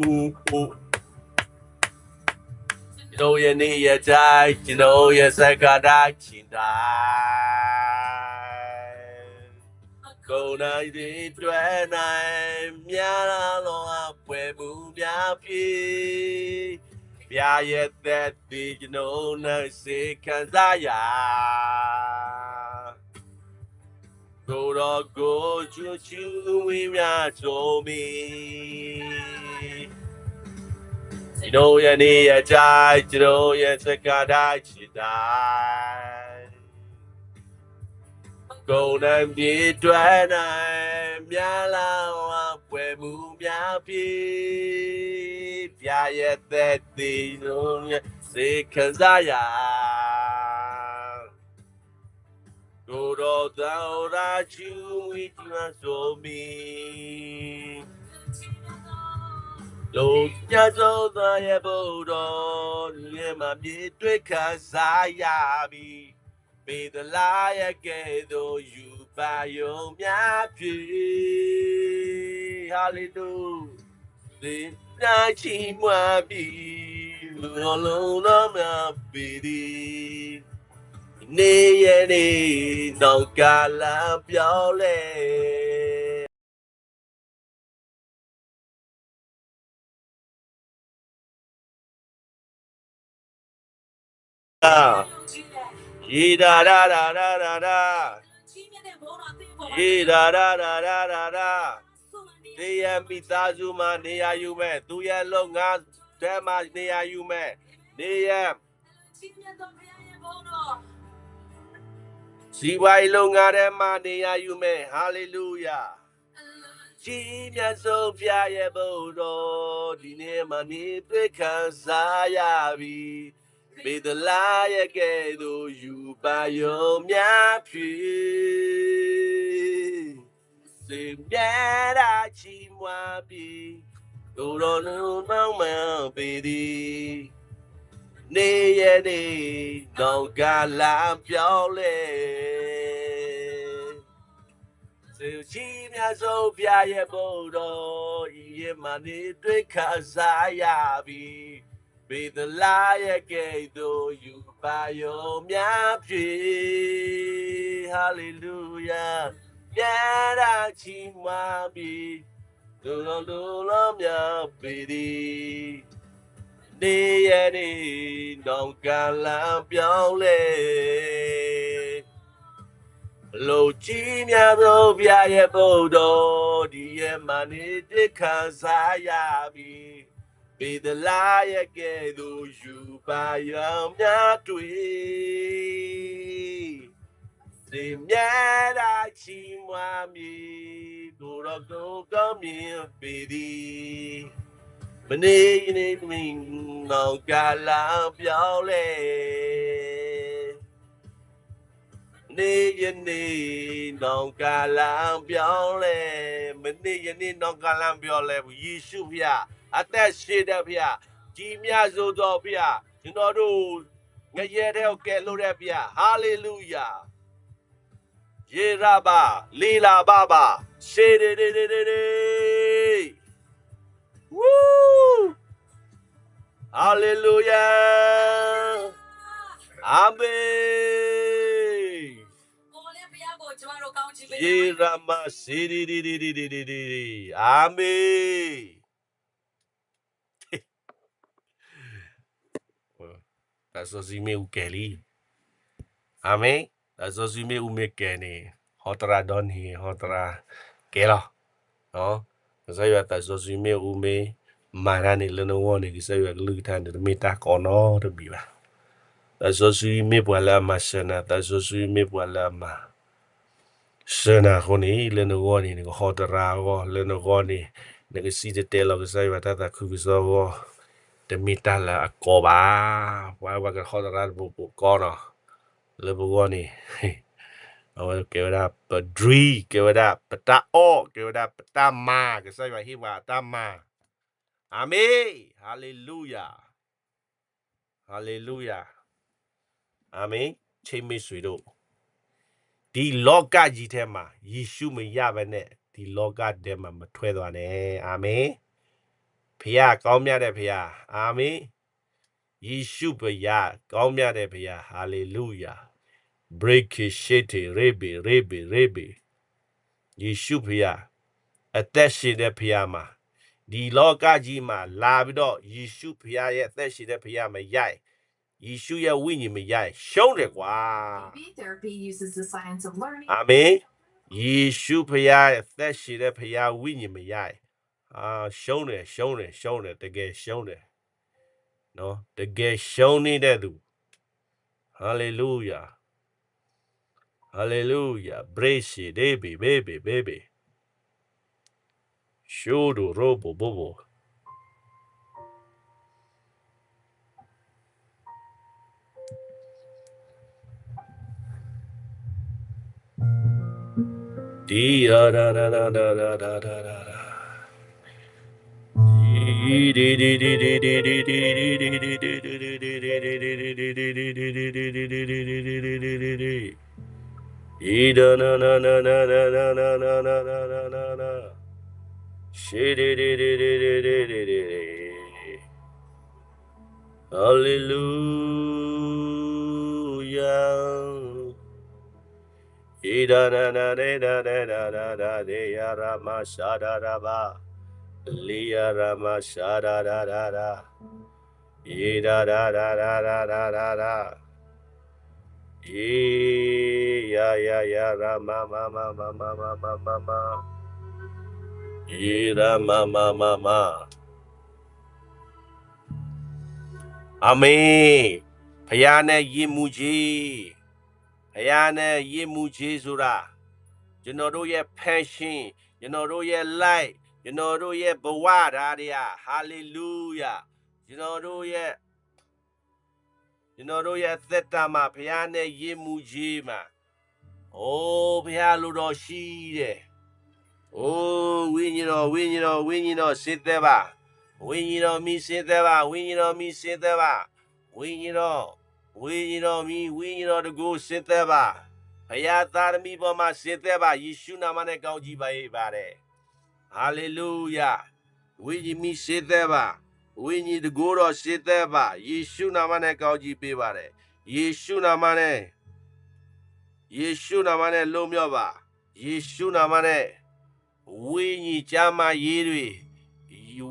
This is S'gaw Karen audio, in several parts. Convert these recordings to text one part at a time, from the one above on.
အိၣ်အိၣ် ကျွန်တော်ရဲ့နေ့ရက်တိုင်း ကျွန်တော်ရဲ့စကားတိုင်း ချင်တိုင်း ကိုယ်တိုင်တွေတွေ့နိုင် များလာသောအပွဲမှုများဖြင့် ဘုရားရဲ့သက်သေ ကျွန်တော်နှုတ်ဆက်ခံစားရ ကိုယ်တော်ကိုချီးကျူးဝေမျှဆိုမည် ကျွန်တော်ရဲ့နေ့ရက်တိုင်း ကျွန်တော်ရဲ့စကားတိုင်း ချင်တိုင်း ကိုယ်တိုင်တွေတွေ့နိုင် များလာသောအပွဲမှုများဖြင့် ဘုရားရဲ့သက်သေ ကျွန်တော်နှုတ်ဆက်ခံစားရ ကိုယ်တော်သံအိုရာချီဝံချီဆိုမီ တို့ညသောသားရဲ့ဘုရား ဒီနေ့မှာမြင်တွေ့ခံစားရပြီ ပေတလါရဲ့ကဲ့သို့ ရူပါရုံများဖြင့် ဟာလေလုယာ သင်နာချီးမွမ်းပြီး လူတော်လုံးတော်များပေသည် နေ့ရက်နေ့ နောင်ကာလပြောင်းလဲ ယံာ်ဒၣ်ဒၣ်ဒၣ်ဒၣ်ဒၣ်ဒၣ် ယံာ်ဒၣ်ဒၣ်ဒၣ်ဒၣ်ဒၣ်ဒၣ် သင်ရဲ့မိသားစုမှာနေရာယူမယ် သူရဲ့လုပ်ငန်းထဲမှာနေရာယူမယ် နေရာ စီးပွားရေးလုပ်ငန်းထဲမှာနေရာယူမယ် ဟာလေလုယာ ကြီးမြတ်ဆုံးဘုရားရဲ့ဘုန်းတော်ဒီနေ့မှာနေတွေ့ခံစားရပြီ ပေတလါရဲ့ကဲ့သို့ ရူပါရုံများဖြင့် စင်မြဲတာချီးမွမ်းပြီး ကိုယ်တော်လူတော်မှန်ပေသည် နေ့ရက်နေ့ နောင်ကာလပြောင်းလဲ စေချီးမြတ်ဆုံးဘုရားရဲ့ဘုန်းတော် ဒီနေ့မှာနေတွေ့ခံစားရပြီ ပေတလါရဲ့ကဲ့သို့ ရူပါရုံများဖြင့် ဟာလေလုယာ မြဲတမ်းချီးမွမ်းပြီး သူတော်လူတော်များပေသည် နေ့ရက်နေ့ နောင်ကာလပြောင်းလဲ လူကြီးများသောဘုရားရဲ့ဘုန်းတော် ဒီရက်မှာနေတွေ့ခံစားရပြီ ပေတလါရဲ့ကဲ့သို့ ရူပါရုံများတွေ့ စင်မြဲတာချီးမွမ်းမည် ကိုယ်တော်ကိုကောင်းမြင်ပေသည် မနေ့ယနေ့မင်းနောင်ကာလပြောင်းလဲ မ့ၢ်ယန့ၢ်နီၢ်ကလၢ်ပျီလဲၣ်, မ့ၢ်ယန့ၢ်နီၢ်ကလၢ်ပျီလဲၣ်, ယ့ၣ်ၡူးဖယၤ, အသက်ရှင်တဲ့ဘုရား, ကြီးမြတ်ဆုံးသောဘုရား, ကျွန်တော်တို့ ငရဲထဲကိုကယ်လို့တဲ့ဘုရား, hallelujah. ယေရဘ, လီလာဘဘ, ရှေဒဒဒဒဒဒ, Woo! Hallelujah! Amen! ယေရမ, ရှေဒဒဒဒဒဒဒဒဒ, Amen! သးစီဆှံမ့ၣ်အူကဲၤလံ. အၤမ့ၣ်. သးစီဆှံမ့ၣ်အူမ့ၢ်ကဲၤန့ၣ်, ဟီတရါဒီန့ၣ် ဟီတရါကဲၤလီၤ. ကစၢ်ယွၤသးစီဆှံမ့ၣ်အူမ့ၢ်မၤတၢ်န့ၣ် လၢနဂီၢ်န့ၣ် ကစၢ်ယွၤကလုၢ်ကထါန့ၣ် တမ့ၢ်တၢ်ကီနီတမံၤဘၣ်. သးစီဆှံမ့ၢ်ပှၤလၢအမၤစၢၤနၤ, သးစီဆှံမ့ၢ်ပှၤလၢအမၤ စၢၤနၤအဃိန့ၣ် လၢနဂီၢ်န့ၣ် နကဟီတရါအဂီၢ်, လၢနဂီၢ်န့ၣ် နကစံၣ်တဲၤတဲလီၤကစၢ်ယွၤတၢ်သးခုကစီၣ်အဂီၢ်, တမ့ၢ်တၢ်လၢအကီဘၣ်. ပှၤ ပှၤကဟီတရါတဘိးဘိးကီနီၤ, လၢပဂီၢ်န့ၣ် အဝဲကဲဝဲဒၣ်ပ dream, ကဲဝဲဒၣ်ပတၢ်အီၣ်, ကဲဝဲဒၣ်ပတၢ်မၤ, ကစၢ်ယွၤဟ့ၣ်ပှၤအတၢ်မၤ. အၤမ့ၣ်, ဟါလ့လူယၤ. ဟါလ့လူယၤ, အၤမ့ၣ်. ချိတ်မိတ်ဆွေတို့, ဒီလောကကြီးထဲမှာ ယေရှုမရဘဲနဲ့ ဒီလောကထဲမှာ မထွက်သွားနဲ့. အာမင်. ဘုရားကောင်းမြတ်တဲ့ဘုရား. အာမင်. ယေရှုဘုရား, ကောင်းမြတ်တဲ့ဘုရား. ဟာလေလုယာ. ဘြေးခ့ရှေးထေး, ရေးဘ့း, ရေးဘ့း, ရေးဘ့း. ယေရှုဘုရား, အသက်ရှင်တဲ့ဘုရားမှာ, ဒီလောကကြီးမှာလာပြီးတော့ ယေရှုဘုရားရဲ့အသက်ရှင်တဲ့ဘုရားမရရင်, ယေရှုရဲ့ဝိညာဉ်မရရင်, ရှုံးတယ်ကွာ. Therapy uses the science of learning. အာမင်. ယေရှုဘုရား, အသက်ရှင်တဲ့ဘုရားဝိညာဉ်မရရင်, အာ, ရှုံးတယ်, ရှုံးတယ်, ရှုံးတယ်, တကယ်ရှုံးတယ်. နော်, တကယ်ရှုံးနေတဲ့သူ. ဟာလေလုယာ. ဟာလေလုယာ. ဘြေးရှေးဒေးဘ့း, ဘ့းဘ့း, ဘ့းဘ့း. ရှူဒိၣ်ရိဘိးဘိးဘိး. Hallelujah. Ida da da de da da da da da de ya ra ma sha da da ba. Li ya ra ma sha da da da da. Ida da da da da da da da. Ye ya ya ya ra ma ma ma ma ma ma ma ma ma. Ye ra ma ma ma ma. အာမင်. ဘုရားနဲ့ယဉ်မူခြင်း, ဘုရားနဲ့ယဉ်မူခြင်းဆိုတာ, ကျွန်တော်တို့ရဲ့ passion, ကျွန်တော်တို့ရဲ့ life, ကျွန်တော်တို့ရဲ့ဘဝဓာတ်တရား, hallelujah, ကျွန်တော်တို့ရဲ့ ကျွန်တော်တို့ရဲ့အသက်တာမှာ ဘုရားနဲ့ယဉ်မူခြင်းမှာ, အိ, ဘုရားအလိုတော်ရှိတယ်. အိ, ဝိညာဉ်တော်, ဝိညာဉ်တော်, ဝိညာဉ်တော်ဆင်းသက်ပါ. ဝိညာဉ်တော်မီးဆင်းသက်ပါ. ဝိညာဉ်တော်မီးဆင်းသက်ပါ. ဝိညာဉ်တော်, ဝိညာဉ်တော်မီး, ဝိညာဉ်တော်တန်ခိုးဆင်းသက်ပါ. ဘုရားသားသမီးပေါ်မှာဆင်းသက်ပါ. ယေရှုနာမနဲ့ကောင်းချီးပေးပါတယ်. Hallelujah. ဝိညာဉ်မီးဆင်းသက်ပါ. ဝိညာဉ်တန်ခိုးတော်ဆင်းသက်ပါ. ယေရှုနာမနဲ့ကောင်းချီးပေးပါတယ်. ယေရှုနာမနဲ့, ယေရှုနာမနဲ့လွတ်မြောက်ပါ. ယေရှုနာမနဲ့, ဝိညာဉ်ကျန်းမာရေးတွေ,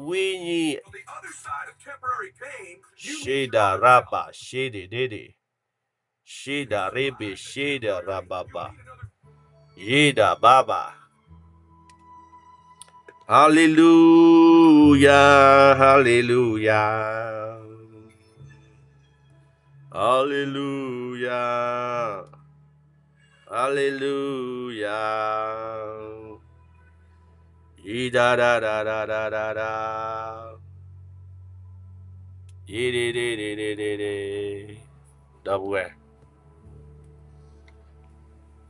ဝိညာဉ်, ရှေးဒၣ်ရၣ်ဘၣ်, ရှေးဒၣ်ဒၣ်ဒၣ်, ရှေးဒၣ်ရ့ဘ့ၣ်, ရှေးဒၣ်ရၣ်ဘၣ်ဘၣ်, ယ့ဒၣ်ဘၣ်ဘၣ်. Hallelujah, hallelujah, hallelujah, hallelujah. ယံဒၣ်ဒၣ်ဒၣ်ဒၣ်ဒၣ်ဒၣ်ဒၣ်, ယံဒၣ်ဒၣ်ဒၣ်ဒၣ်ဒၣ်ဒၣ်, ဒီပုၢ်ဝဲၢ်,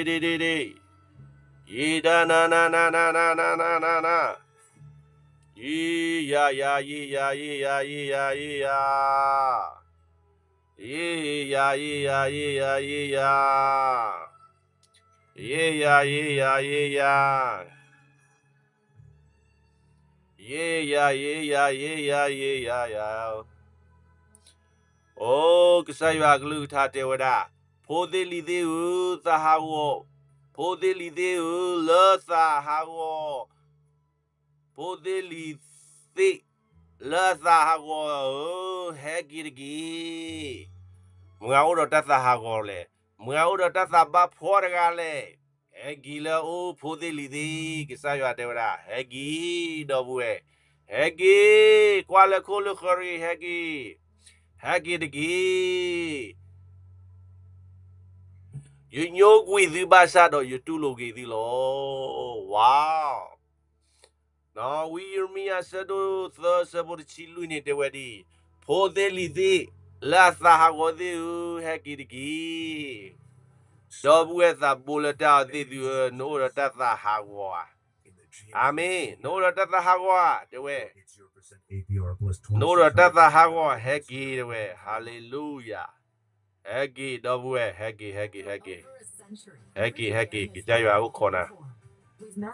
ယံၤဒံးဒံးဒံးဒံးဒံးဒံး, ယံၤဒၣ်နၤနၤနၤနၤနၤနၤနၤနၤနၤ, ယံၤယၤယၤယံၤယၤယံၤယၤယံၤယၤယံၤယၤ, ယံၤယၤယံၤယၤယံၤယၤယံၤယၤ, ယံၤယၤယံၤယၤယံၤယၤ, ယံၤယၤယံၤယၤယံၤယၤယံၤယၤယၤ. အိ ကစၢ်ယွၤအကလုၢ်ကထါတဲဝဲဒၣ်, ဖိသ့ၣ်လံၤသ့ၣ်ဧၢ, သးဟးဂီၤ, ဖိသ့ၣ်လံၤသ့ၣ်ဧၢ, လၢသးဟးဂီၤ, ဖိသ့ၣ်လံၤသ့ၣ်လၢအသးဟးဂီၤဧၢ, ဟဲက့ၤတက့ၢ်. မတၤအိၣ်ဒီးတၢ်သးဟးဂီၤလဲၣ်, မတၤအိၣ်ဒီးတၢ်သးဘၣ်ဖှီၣ်တဂၤလဲၣ်. ဟဲက့ၤလၢအအိၣ်ဖိသ့ၣ်လံၤသ့ၣ်, ကစၢ်ယွၤတဲဝဲဒၣ်, ဟဲက့ၤ, ဒီပုၢ်ဝဲၢ်, ဟဲက့ၤ, ကွၢ်လၢခိၣ်လၢဃၢၤတဂ့ၤ, ဟဲက့ၤ, ဟဲက့ၤတက့ၢ်. ယညိကွံာ်သုဘၣ်ဆၣ်ဒီးယတူၢ်လိာ်က့ၤသုလီၤ. ဝါ ဝံယံးရမံယၤ အဆၢဒိၣ်သၢ အဆၢဖိတဆံလွံၢ်န့ၣ်တဲဝဲဒ်အံၤ, ဖိသ့ၣ်လံၤသ့ၣ်လၢအသးဟးဂီၤသ့ၣ်ဧၢ, ဟဲက့ၤတက့ၢ်. ဒီပုၢ်ဝဲၢ်သးဘိလၢတၢ်အီၤသ့ၣ်သုဧၢ, နအိၣ်ဒီးတၢ်သးဟးဂီၤဧါ. အၤမ့ၣ်. နအိၣ်ဒီးတၢ်သးဟးဂီၤဧါ, တဲဝဲ. နအိၣ်ဒီးတၢ်သးဟးဂီၤ, ဟဲက့ၤ, တဲဝဲ. ဟါလ့လူယၤ. ဟဲက့ၤ ဒီပုၢ်ဝဲၢ်, ဟဲက့ၤ, ဟဲက့ၤ, ဟဲက့ၤ, ဟဲက့ၤ, ဟဲက့ၤ, ကစၢ်ယွၤအိၣ်ခိးနၤ.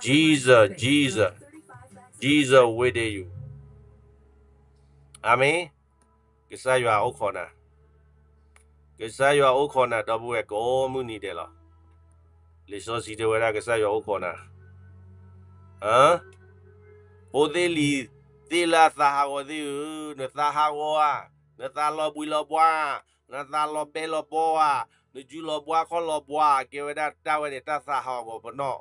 Jesus, Jesus, Jesus waiting you. အၤမ့ၣ်. ကစၢ်ယွၤအိၣ်ခိးနၤ, ကစၢ်ယွၤအိၣ်ခိးနၤ ဒီပုၢ်ဝဲၢ် ကိးမုၢ်နံၤဒဲးလီၤ. လံာ်စီဆှံတဲဝဲဒၣ် ကစၢ်ယွၤအိၣ်ခိးနၤ. ဖိသ့ၣ်လံၤသ့ၣ်လၢအသးဟးဂီၤသ့ၣ်ဧၢ, နသးဟးဂီၤဧါ, နသးလီၤဘှံးလီၤဘှါ, နသးလီၤဘဲလီၤဘီဧါ, နယူၤလီၤဘှါခီၣ်လီၤဘှါ, ကဲဝဲဒၣ်တၢ်ဝဲန့ၣ် တၢ်သးဟးဂီၤပနီၣ်,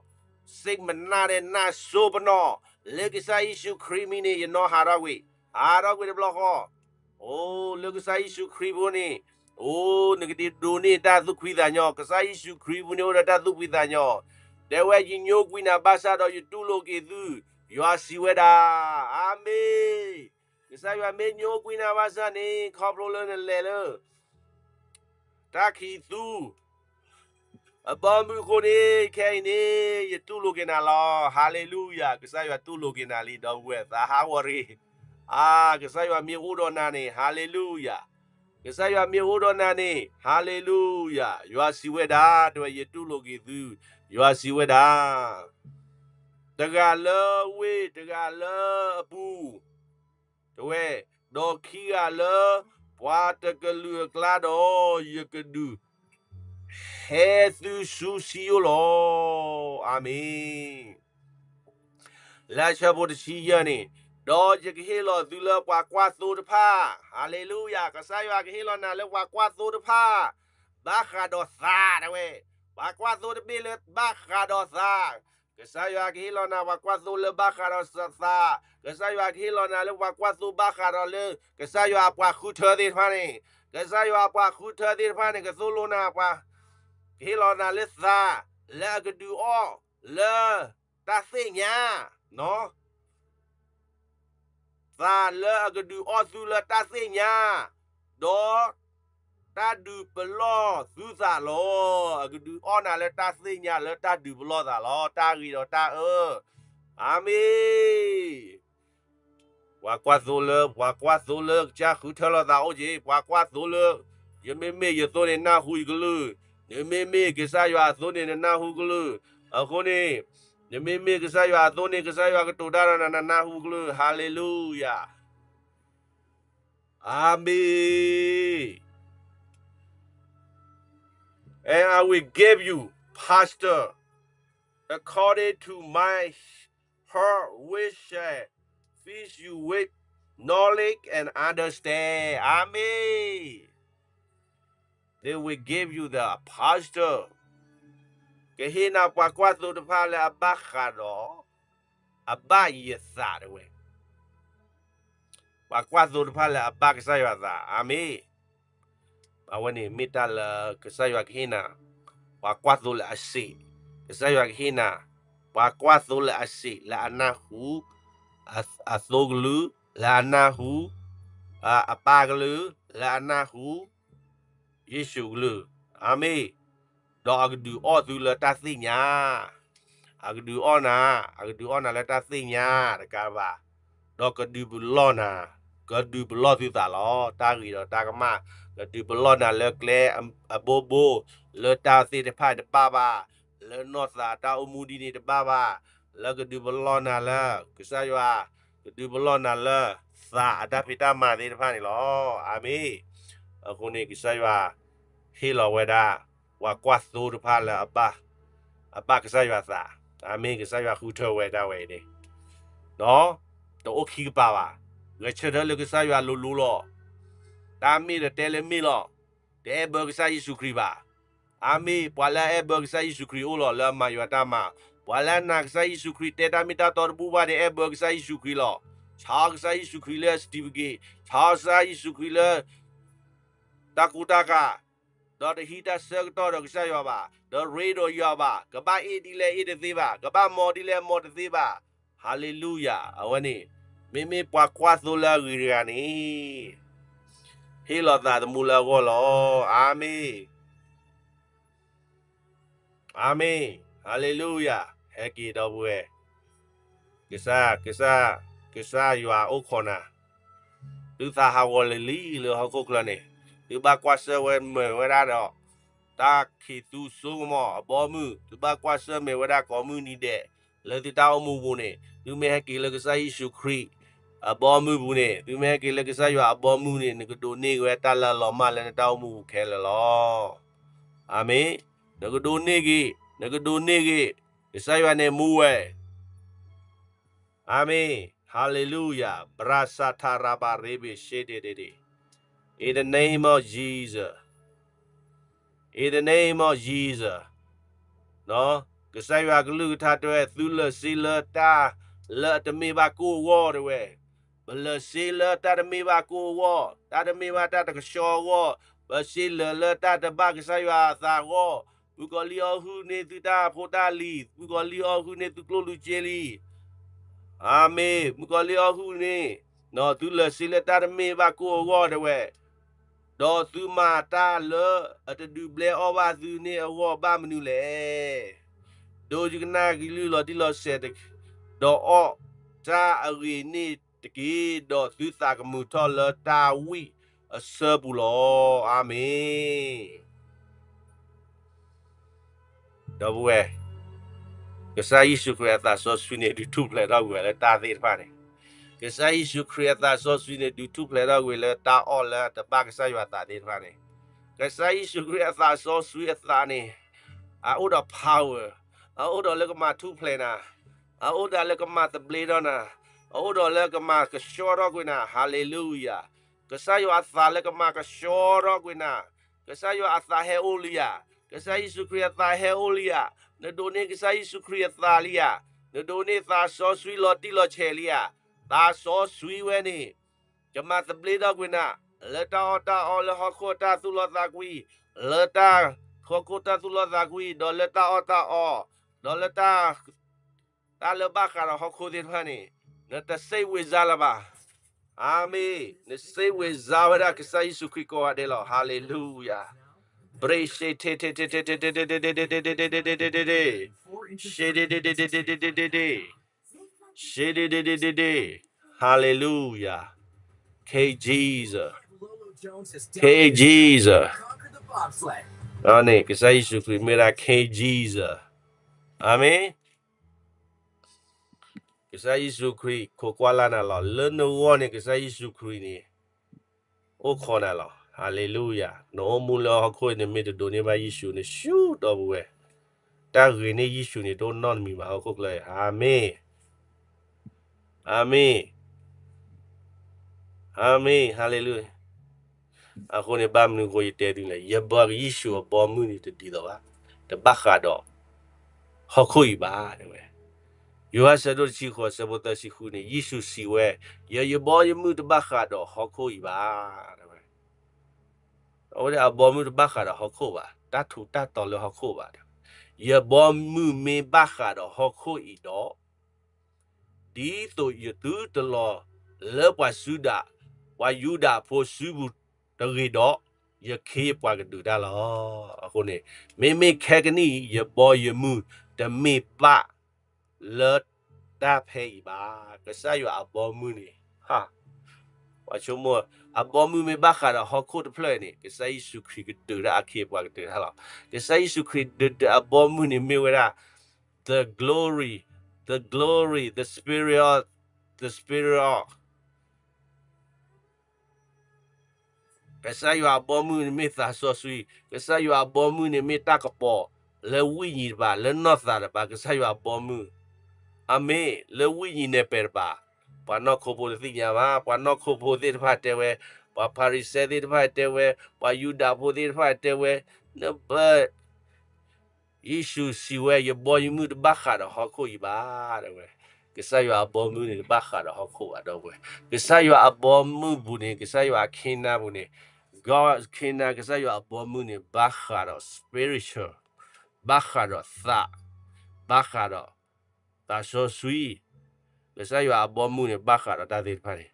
စိတ်မနတ်နဲ့ နတ်ဆိုးပနီၣ်, လၢကစၢ်ယ့ၣ်ၡူးခရံာ်မံၤန့ၣ် ယနီၢ်ဟးထီၣ်ကွံာ်, ဟးထီၣ်ကွံာ်တဘျီဃီ. အိ လၢကစၢ်ယ့ၣ်ၡူးခရံာ်အပူၤန့ၣ်, အိ နကဒိးန့ၢ်တၢ်သူၣ်ဖှံသးညီ, ကစၢ်ယ့ၣ်ၡူးခရံာ်အပူၤန့ၣ် အိၣ်ဒီးတၢ်သူၣ်ဖှံသးညီ. တဲဝဲ ယညိကွံာ်နၤဘၣ်ဆၣ်ဒီးယတူၢ်လိာ်က့ၤသု, ယွၤစံးဝဲဒၣ်. အၤမ့ၣ်. ကစၢ်ယွၤမ့ၢ်ညိကွံာ်နၤဘၣ်ဆၣ်န့ၣ် ခီဖျိလၢနလဲၤလၢ တၢ်ခံးသူ အဘီမုၢ်အဃိန့ၣ် ခဲအံၤန့ၣ် ယတူၢ်လိာ်က့ၤနၤလီၤ. ဟါလ့လူယၤ, ကစၢ်ယွၤတူၢ်လိာ်က့ၤနၤလံ ဒီပုၢ်ဝဲၢ်, သးဟးဂီၤတဂ့ၤ. အါ, ကစၢ်ယွၤမ့ၢ်အိၣ်ဒီးနၤန့ၣ်, ဟါလ့လူယၤ, ကစၢ်ယွၤမ့ၢ်အိၣ်ဒီးနၤန့ၣ်, ဟါလ့လူယၤ, ယွၤစံးဝဲဒၣ်, တဲဝဲ ယတူၢ်လိာ်က့ၤသု, ယွၤစံးဝဲဒၣ်. တဂၤလၢဝ့ၢ်, တဂၤလၢအပူၤ, တဲဝဲ, ဒီးခံဂၤလၢပှၤတကလုာ်အကျါဒီး ယကဒုး ဟဲသုဆူစံယိၣ်လီၤ. အၤမ့ၣ်. လၢအဆၢဖိတဆံယဲၢ်န့ၣ်, ဒီးယကဟ့ၣ်လီၤသုလၢပှၤကွၢ်သိတဖၣ်, ဟါလ့လူယၤ, ကစၢ်ယွၤကဟ့ၣ်လီၤနၤလၢပှၤကွၢ်သိတဖၣ် ဘၣ်ဃးဒီးသး, တဲဝဲ, ပှၤကွၢ်သိတဘ့ၣ်လၢဘၣ်ဃးဒီးသး. ကစၢ်ယွၤကဟ့ၣ်လီၤနၤ ပှၤကွၢ်သိလၢဘၣ်ဃးဒီးသး, ကစၢ်ယွၤကဟ့ၣ်လီၤနၤလၢပှၤကွၢ်သိဘၣ်ဃးဒီးလၢ ကစၢ်ယွၤအပှၤဃုထၢသ့ၣ်တဖၣ်န့ၣ်, ကစၢ်ယွၤအပှၤဃုထၢသ့ၣ်တဖၣ်န့ၣ် ကသိၣ်လိနၤပှၤ, ကဟ့ၣ်လီၤနၤလၢသး လၢအကဒုးအီၣ်လၢတၢ်သ့ၣ်ညါ, သးလၢအကဒုးအီၣ်သုလၢတၢ်သ့ၣ်ညါ, ဒီးတၢ်ဒုးပလီၢ်သုသးလီၤ. အကဒုးအီၣ်နၤလၢတၢ်သ့ၣ်ညါလၢတၢ်ဒုးပလီၢ်သးလီၤ, တၢ်ဂ့ၤဒီးတၢ်အၢ. အၤမ့ၣ်. ပှၤကွၢ်သိလၢ, ပှၤကွၢ်သိလၢကစၢ်ဃုထၢလိာ်သးအိၣ်က့ၤ, ပှၤကွၢ်သိလၢ ယမ့မ့ၢ်ယသိန့ၣ်နၢ်ဟူယကလုၢ်, နမ့မ့ၢ်ကစၢ်ယွၤအသိန့ၣ်နနၢ်ဟူကလုၢ်, အဃိန့ၣ် နမ့မ့ၢ်ကစၢ်ယွၤအသိန့ၣ် ကစၢ်ယွၤကတိၤတၢ်ဒီးနၤ နနၢ်ဟူကလုၢ်, ဟါလ့လူယၤ. Amen. And I will give you, Pastor, according to my heart, which shall fill you with knowledge and understand. Amen. They will give you the apostle. ကဟ့ၣ်နၤပှၤကွၢ်သိတဖၣ်လၢအဘၣ်ဃးဒီး အဘၣ်ယသးတဝဲ ပှၤကွၢ်သိတဖၣ်လၢအဘၣ်ကစၢ်ယွၤသး. အၤမ့ၣ်. အဝဲန့ၣ်မ့ၢ်တၢ်လၢကစၢ်ယွၤကဟ့ၣ်နၤ ပှၤကွၢ်သိလၢအစ့း, ကစၢ်ယွၤကဟ့ၣ်နၤ ပှၤကွၢ်သိလၢအစ့းလၢအနၢ်ဟူ, အသိကလုၢ်လၢအနၢ်ဟူ, အပၢ်ကလုၢ်လၢအနၢ်ဟူ, ယ့ၣ်ၡူးကလုၢ်. အၤမ့ၣ်. ဒီးအကဒုးအီၣ်သုလၢတၢ်သ့ၣ်ညါ, အကဒုးအီၣ်နၤ, အကဒုးအီၣ်နၤလၢတၢ်သ့ၣ်ညါတကးဘၣ်, ဒီးကဒုးပလီၢ်နၤ, ကဒုးပလီၢ်သုသးလီၤ. တၢ်ဂ့ၤဒီးတၢ်ကမၣ်, ကဒုးပလီၢ်နၤလၢကျဲအဘိဘိ, လၢတၢ်သ့ၣ်တဖၣ်တဘၣ်ဘၣ်, လၢနီၢ်သးတၢ်အိၣ်မူဒ်န့ၣ်တဘၣ်ဘၣ်, လၢကဒုးပလီၢ်နၤလၢ ကစၢ်ယွၤ, ကဒုးပလီၢ်နၤလၢ သးအတၢ်ဖံးတၢ်မၤသ့ၣ်တဖၣ်န့ၣ်လီၤ. အၤမ့ၣ်. အဃိန့ၣ် ကစၢ်ယွၤ ဟ့ၣ်လီၤဝဲဒၣ် ပှၤကွၢ်သိတဖၣ်လၢ အဘၣ်ကစၢ်ယွၤသး. အၤမ့ၣ်. ကစၢ်ယွၤဃုထၢဝဲဒၣ်ဝဲအံၤန့ၣ်, တအိၣ်ခံကပၤဘၣ်. ဂဲၤဆၢထၢၣ်လၢကစၢ်ယွၤလိၤလိၤလီၤ. တၢ်မ့ၢ်ဒီးတဲလၢမ့ၢ်လီၤ. တအဲၣ်ဘၢကစၢ်ယ့ၣ်ၡူးခရံာ်ဘၣ်. အၤမ့ၣ်. ပှၤလၢအအဲၣ်ဘၢကစၢ်ယ့ၣ်ၡူးခရံာ်အိၣ်လီၤ လၢအမၤယွၤတၢ်မၤ, ပှၤလၢအနာ်ကစၢ်ယ့ၣ်ၡူးခရံာ်တဲတၢ်မ့ၢ်တၢ်တီတဘူၣ်ဘၣ်န့ၣ် အဲၣ်ဘၢကစၢ်ယ့ၣ်ၡူးခရံာ်လီၤ. ဆါအီၤကစၢ်ယ့ၣ်ၡူးခရံာ်လၢ certificate, ဆါအီၤကစၢ်ယ့ၣ်ၡူးခရံာ်လၢ တၢ်ကူတၢ်ကၤ, ဒီးတဟံးတၢ်ဆၢကတီၢ်ဒီးကစၢ်ယွၤဘၣ်, ဒီးရ့ဒီးယွၤဘၣ်, ကဘၣ်အ့ၣ်ဒ်လဲၣ်အ့ၣ်တသ့ဘၣ်, ကဘၣ်မီဒ်လဲၣ်မီတသ့ဘၣ်. ဟၤလ့လူယၤ. အဝဲန့ၣ် မ့မ့ၢ်ပှၤကွၢ်သိလၢအဂ့ၤတဂၤန့ၣ် ဟ့ၣ်လီၤသးသမူလၢအဂီၢ်လီၤ. အၤမ့ၣ်. အၤမ့ၣ်. ဟၤလ့လူယၤ. ဟဲက့ၤဒီပုၢ်ဝဲၢ်, ကစၢ်, ကစၢ်ယွၤအိၣ်ခိးနၤ, သုသးဟးဂီၤလၢာ်လံလၢဟီၣ်ခိၣ်ချၢန့ၣ်, သုဘၣ်ကွၢ်ဆၢၣ်မဲာ်ဝဲဒၣ်ဒီး တၢ်ခံးသူစိကမီၤအဘီအမုၢ်, သုဘၣ်ကွၢ်ဆၢၣ်မဲာ်ဝဲဒၣ်ကိးမုၢ်နံၤဒဲး လၢသုတၢ်အိၣ်မူပူၤန့ၣ်, သုမ့ၢ်ဟဲက့ၤလၢကစၢ်ယ့ၣ်ၡူးခရံာ်အဘီအမုၢ်ပူၤန့ၣ်, သုမ့ၢ်ဟဲက့ၤလၢကစၢ်ယွၤအဘီအမုၢ်န့ၣ်, နကဒိးန့ၢ်က့ၤဝဲတၢ်လၢအလီၤမၢ်လၢနတၢ်အိၣ်မူပူၤခဲလၢာ်လီၤ. အၤမ့ၣ်. နကဒိးန့ၢ်က့ၤ, နကဒိးန့ၢ်က့ၤ, ကစၢ်ယွၤန့ၣ်မူဝဲ. အၤမ့ၣ်. ဟၤလ့လူယၤ. ဘြၤစၤထရၤဘၣ်ရ့ဘ့ၣ်ရှ့ဒ့ဒ့ဒ့, In the name of Jesus, In the name of Jesus. ကစၢ်ယွၤကလုၢ်ကထါတဲဝဲ, သုလၢာ်စ့လၢတၢ်လၢအတမ့ၢ်ဘၣ်ကိၢ်အဂီၢ်တဲဝဲ, ပလၢာ်စ့လၢတၢ်တမ့ၢ်ဘၣ်ကိၢ်အဂီၢ်, တၢ်တမ့ၢ်ဘၣ်တၢ်တကဆှီအဂီၢ်, ပစ့လၢာ်လၢတၢ်တဘၣ်ကစၢ်ယွၤအသးအဂီၢ်, မုၣ်ကီၤလံၢ်အီၣ်ဟုၣ်န့ၢ်သုတၢ်ဖိတၢ်လံၤ, မုၣ်ကီၤလံၢ်အီၣ်ဟုၣ်န့ၢ်သုကျိၣ်လူၤစ့လံ. အၤမ့ၣ်. မုၣ်ကီၤလံၢ်အီၣ်ဟုၣ်န့ၢ်, သုလၢာ်စ့လၢတၢ်တမ့ၢ်ဘၣ်ကိၢ်အဂီၢ်တဲဝဲ, ဒီးသုမၤတၢ်လၢအတဒုးဘျဲအီၣ်ဘၣ်သုန့ၣ်အဂီၢ်ဘၣ်မနုၤလဲၣ်. ဒိကနၣ်ကလုၢ်လီၤတံၢ်လီၤဆဲး, ဒီးအီၣ်တၢ်အဂ့ၤန့ၣ်တက့ၢ်, ဒီးသုသးကမုာ်ထီၣ်လၢတၢ်ဝံၣ်အဆၢပူၤလီၤ. အၤမ့ၣ်. ဒီပုၢ်ဝဲၢ်, ကစၢ်ယ့ၣ်ၡူးခရံာ်အသးစီဆှံန့ၣ် ဒုးထူၣ်ဖျဲးထီၣ်ကွံာ်ဝဲလၢတၢ်သ့ၣ်တဖၣ်န့ၣ်, ကစၢ်ယ့ၣ်ၡူးခရံာ်အသးစီဆှံန့ၣ် ဒုးထူၣ်ဖျဲးထီၣ်ကွံာ်လၢတၢ်အီၣ်လၢတဘၣ်ကစၢ်ယွၤအသးသ့ၣ်တဖၣ်န့ၣ်, ကစၢ်ယ့ၣ်ၡူးခရံာ်အသးစီဆှံအသးန့ၣ်, အအိၣ်ဒီး power, အအိၣ်ဒီးလၢကမၤထူၣ်ဖျဲးနၤ, အအိၣ်ဒီးလၢကမၤသဘျ့ထီၣ်နၤ, အအိၣ်ဒီးလၢကမၤကဆှီထီၣ်ကွံာ်နၤ. ဟၤလ့လူယၤ. ကစၢ်ယွၤအသးလၢကမၤကဆှီထီၣ်ကွံာ်နၤ, ကစၢ်ယွၤအသးဟဲအိၣ်လံဧါ, ကစၢ်ယ့ၣ်ၡူးခရံာ်အသးဟဲအိၣ်လံဧါ, နဒိးန့ၢ်ကစၢ်ယ့ၣ်ၡူးခရံာ်အသးလံဧါ, နဒိးန့ၢ်သးစီဆှံလီၤတံၢ်လီၤဆဲးလံဧါ. သးစီဆှံဝဲန့ၣ် ကမၤသဘျ့ထီၣ်ကွံာ်နၤ, လၢတၢ်အီၣ်တၢ်အီလၢဟီၣ်ခိၣ်အတၢ်သူၣ်လီသးကွံ, လၢတၢ်ဟီၣ်ခိၣ်တၢ်သူၣ်လီသးကွံ, ဒီးလၢတၢ်အီၣ်တၢ်အီ, ဒီးလၢတၢ် တၢ်လၢဘၣ်ဃးဒီးဟီၣ်ခိၣ်သ့ၣ်တဖၣ်န့ၣ်, နတစိတ်ဝင်စားလၢၤဘၣ်. အၤမ့ၣ်. နစိတ်ဝင်စားဝဲဒၣ်ကစၢ်ယ့ၣ်ၡူးခရံာ်ကိးဂၤဒဲးလီၤ. ဟၤလ့လူယၤ. ဘြ့ၣ်ရှ့ထ့ထ့ထ့ထ့ထ့ထ့ထ့ထ့ထ့ထ့ထ့ထ့ထ့ထ့, ရှ့ဒ့ဒ့ဒ့ဒ့ဒ့ဒ့ဒ့ဒ့ဒ့, ရှ့ဒ့ဒ့ဒ့ဒ့ဒ့, ဟၤလ့လူယၤ. K Jesus, K Jesus. န့ၣ် ကစၢ်ယ့ၣ်ၡူးခရံာ်မ့ၢ်ဒၣ် K Jesus. အၤမ့ၣ်. ကစၢ်ယ့ၣ်ၡူးခရံာ်ခိးကွၢ်လၢ်နၤလီၤ. လၢနဂီၢ်န့ၣ် ကစၢ်ယ့ၣ်ၡူးခရံာ်န့ၣ် အိၣ်ခိးနၤလီၤ. ဟါလ့လူယၤ, နအိၣ်မူလၢဟီၣ်ခိၣ်အံၤ နမ့ၢ်တဒိးန့ၢ်ဘၣ်ယ့ၣ်ၡူးန့ၣ် ဆူဒီပုၢ်ဝဲၢ်, တၢ်ဂ့ၤန့ၢ်ယ့ၣ်ၡူးန့ၣ် တအိၣ်နီတမံၤဘၣ် ဟီၣ်ခိၣ်ချၢအံၤ. အၤမ့ၣ်, အၤမ့ၣ်, အၤမ့ၣ်, ဟါလ့လူယၤ. အဃိန့ၣ် ဘၣ်မနုၤအဃိယတဲသုလဲၣ်, ယဘီယယ့ၣ်ၡူးအဘီမုၢ်န့ၣ်တဒ်သိးဘၣ်, တဘၣ်ဃးဒီး ဟီၣ်ခိၣ်အံၤဘၣ် တဲဝဲ. ယိၤဟၣ်ဆၢဒိၣ်တဆံဃိး ဆၢဖိသၢဆံဃုန့ၣ် ယ့ၣ်ၡူးစံးဝဲ, ယ ယဘီယမုၢ်တဘၣ်ဃးဒီးဟီၣ်ခိၣ်အံၤဘၣ် တဲဝဲ. အဝဲဒၣ်အဘီမုၢ်တဘၣ်ဃးဒီးဟီၣ်ခိၣ်ဘၣ်, တၢ်ထူးတၢ်တီၤလၢဟီၣ်ခိၣ်ဘၣ်. ယဘီမုၢ်မ့ၢ်ဘၣ်ဃးဒီးဟီၣ်ခိၣ်အံၤဒီး, ဒ်သိးယသုတလီၤလၢပှၤစုဒၣ်, ပှၤယူဒၤဖိစုပူၤတဂ့ၤဒီး, ယခ့ယပှၤကဒုးတၢ်လီၤ. အဃိန့ၣ်, မ့မ့ၢ်ခဲကနံၣ်အံၤ ယဘီယမုၢ်တမ့ၢ်ဘၣ်လၢတၢ်ဖဲအံၤဘၣ်. ကစၢ်ယွၤအဘီမုၢ်န့ၣ်, ပှၤဆိကမိၣ်, အဘီမုၢ်မ့ၢ်ဘၣ်ဃးဒီးဟီၣ်ခိၣ်တဖျၢၣ်အံၤန့ၣ် ကစၢ်ယ့ၣ်ၡူးခရံာ်ကဒုးတၢ် အခ့အပှၤကဒုးတၢ်လီၤ. ကစၢ်ယ့ၣ်ၡူးခရံာ်ဒုးတၢ်အဘီမုၢ်န့ၣ်မ့ၢ်ဝဲဒၣ် the glory, the glory, the spirit of, the spirit of ကစၢ်ယွၤအဘီမုၢ်န့ၣ်မ့ၢ်သးစီဆှံ, ကစၢ်ယွၤအဘီမုၢ်န့ၣ်မ့ၢ်တၢ်ကပီၤလၢဝိညာဉ်တပၤ, လၢနီၢ်သးတပၤ, ကစၢ်ယွၤအဘီမုၢ်, အၤမ့ၣ်, လၢဝိညာဉ်နယ်ပယ်တပၤ, ပှၤနီၢ်ခိဖိတသ့ၣ်ညါဘၣ်, ပှၤနီၢ်ခိဖိသ့ၣ်တဖၣ်တဲဝဲ, ပှၤဖၤရံၤၡဲသ့ၣ်တဖၣ်တဲဝဲ, ပှၤယူဒၤဖိသ့ၣ်တဖၣ်တဲဝဲ, နဘၣ် ယ့ၣ်ၡူးစံးဝဲ, ယဘီယမုၢ်တဘၣ်ဃးဒီးဟီၣ်ခိၣ်အံၤဘၣ်, တဲဝဲ. ကစၢ်ယွၤအဘီမုၢ်န့ၣ် တဘၣ်ဃးဒီးဟီၣ်ခိၣ်ဘၣ် ဒီပုၢ်ဝဲၢ်. ကစၢ်ယွၤအဘီမုၢ်ပူၤန့ၣ်, ကစၢ်ယွၤအ kingdom ပူၤန့ၣ်, God kingdom, ကစၢ်ယွၤအဘီမုၢ်န့ၣ် ဘၣ်ဃးဒီး spiritual, ဘၣ်ဃးဒီးသး, ဘၣ်ဃးဒီး သးစီဆှံ, ကစၢ်ယွၤအဘီမုၢ်န့ၣ် ဘၣ်ဃးဒီးတၢ်သ့ၣ်တဖၣ်န့ၣ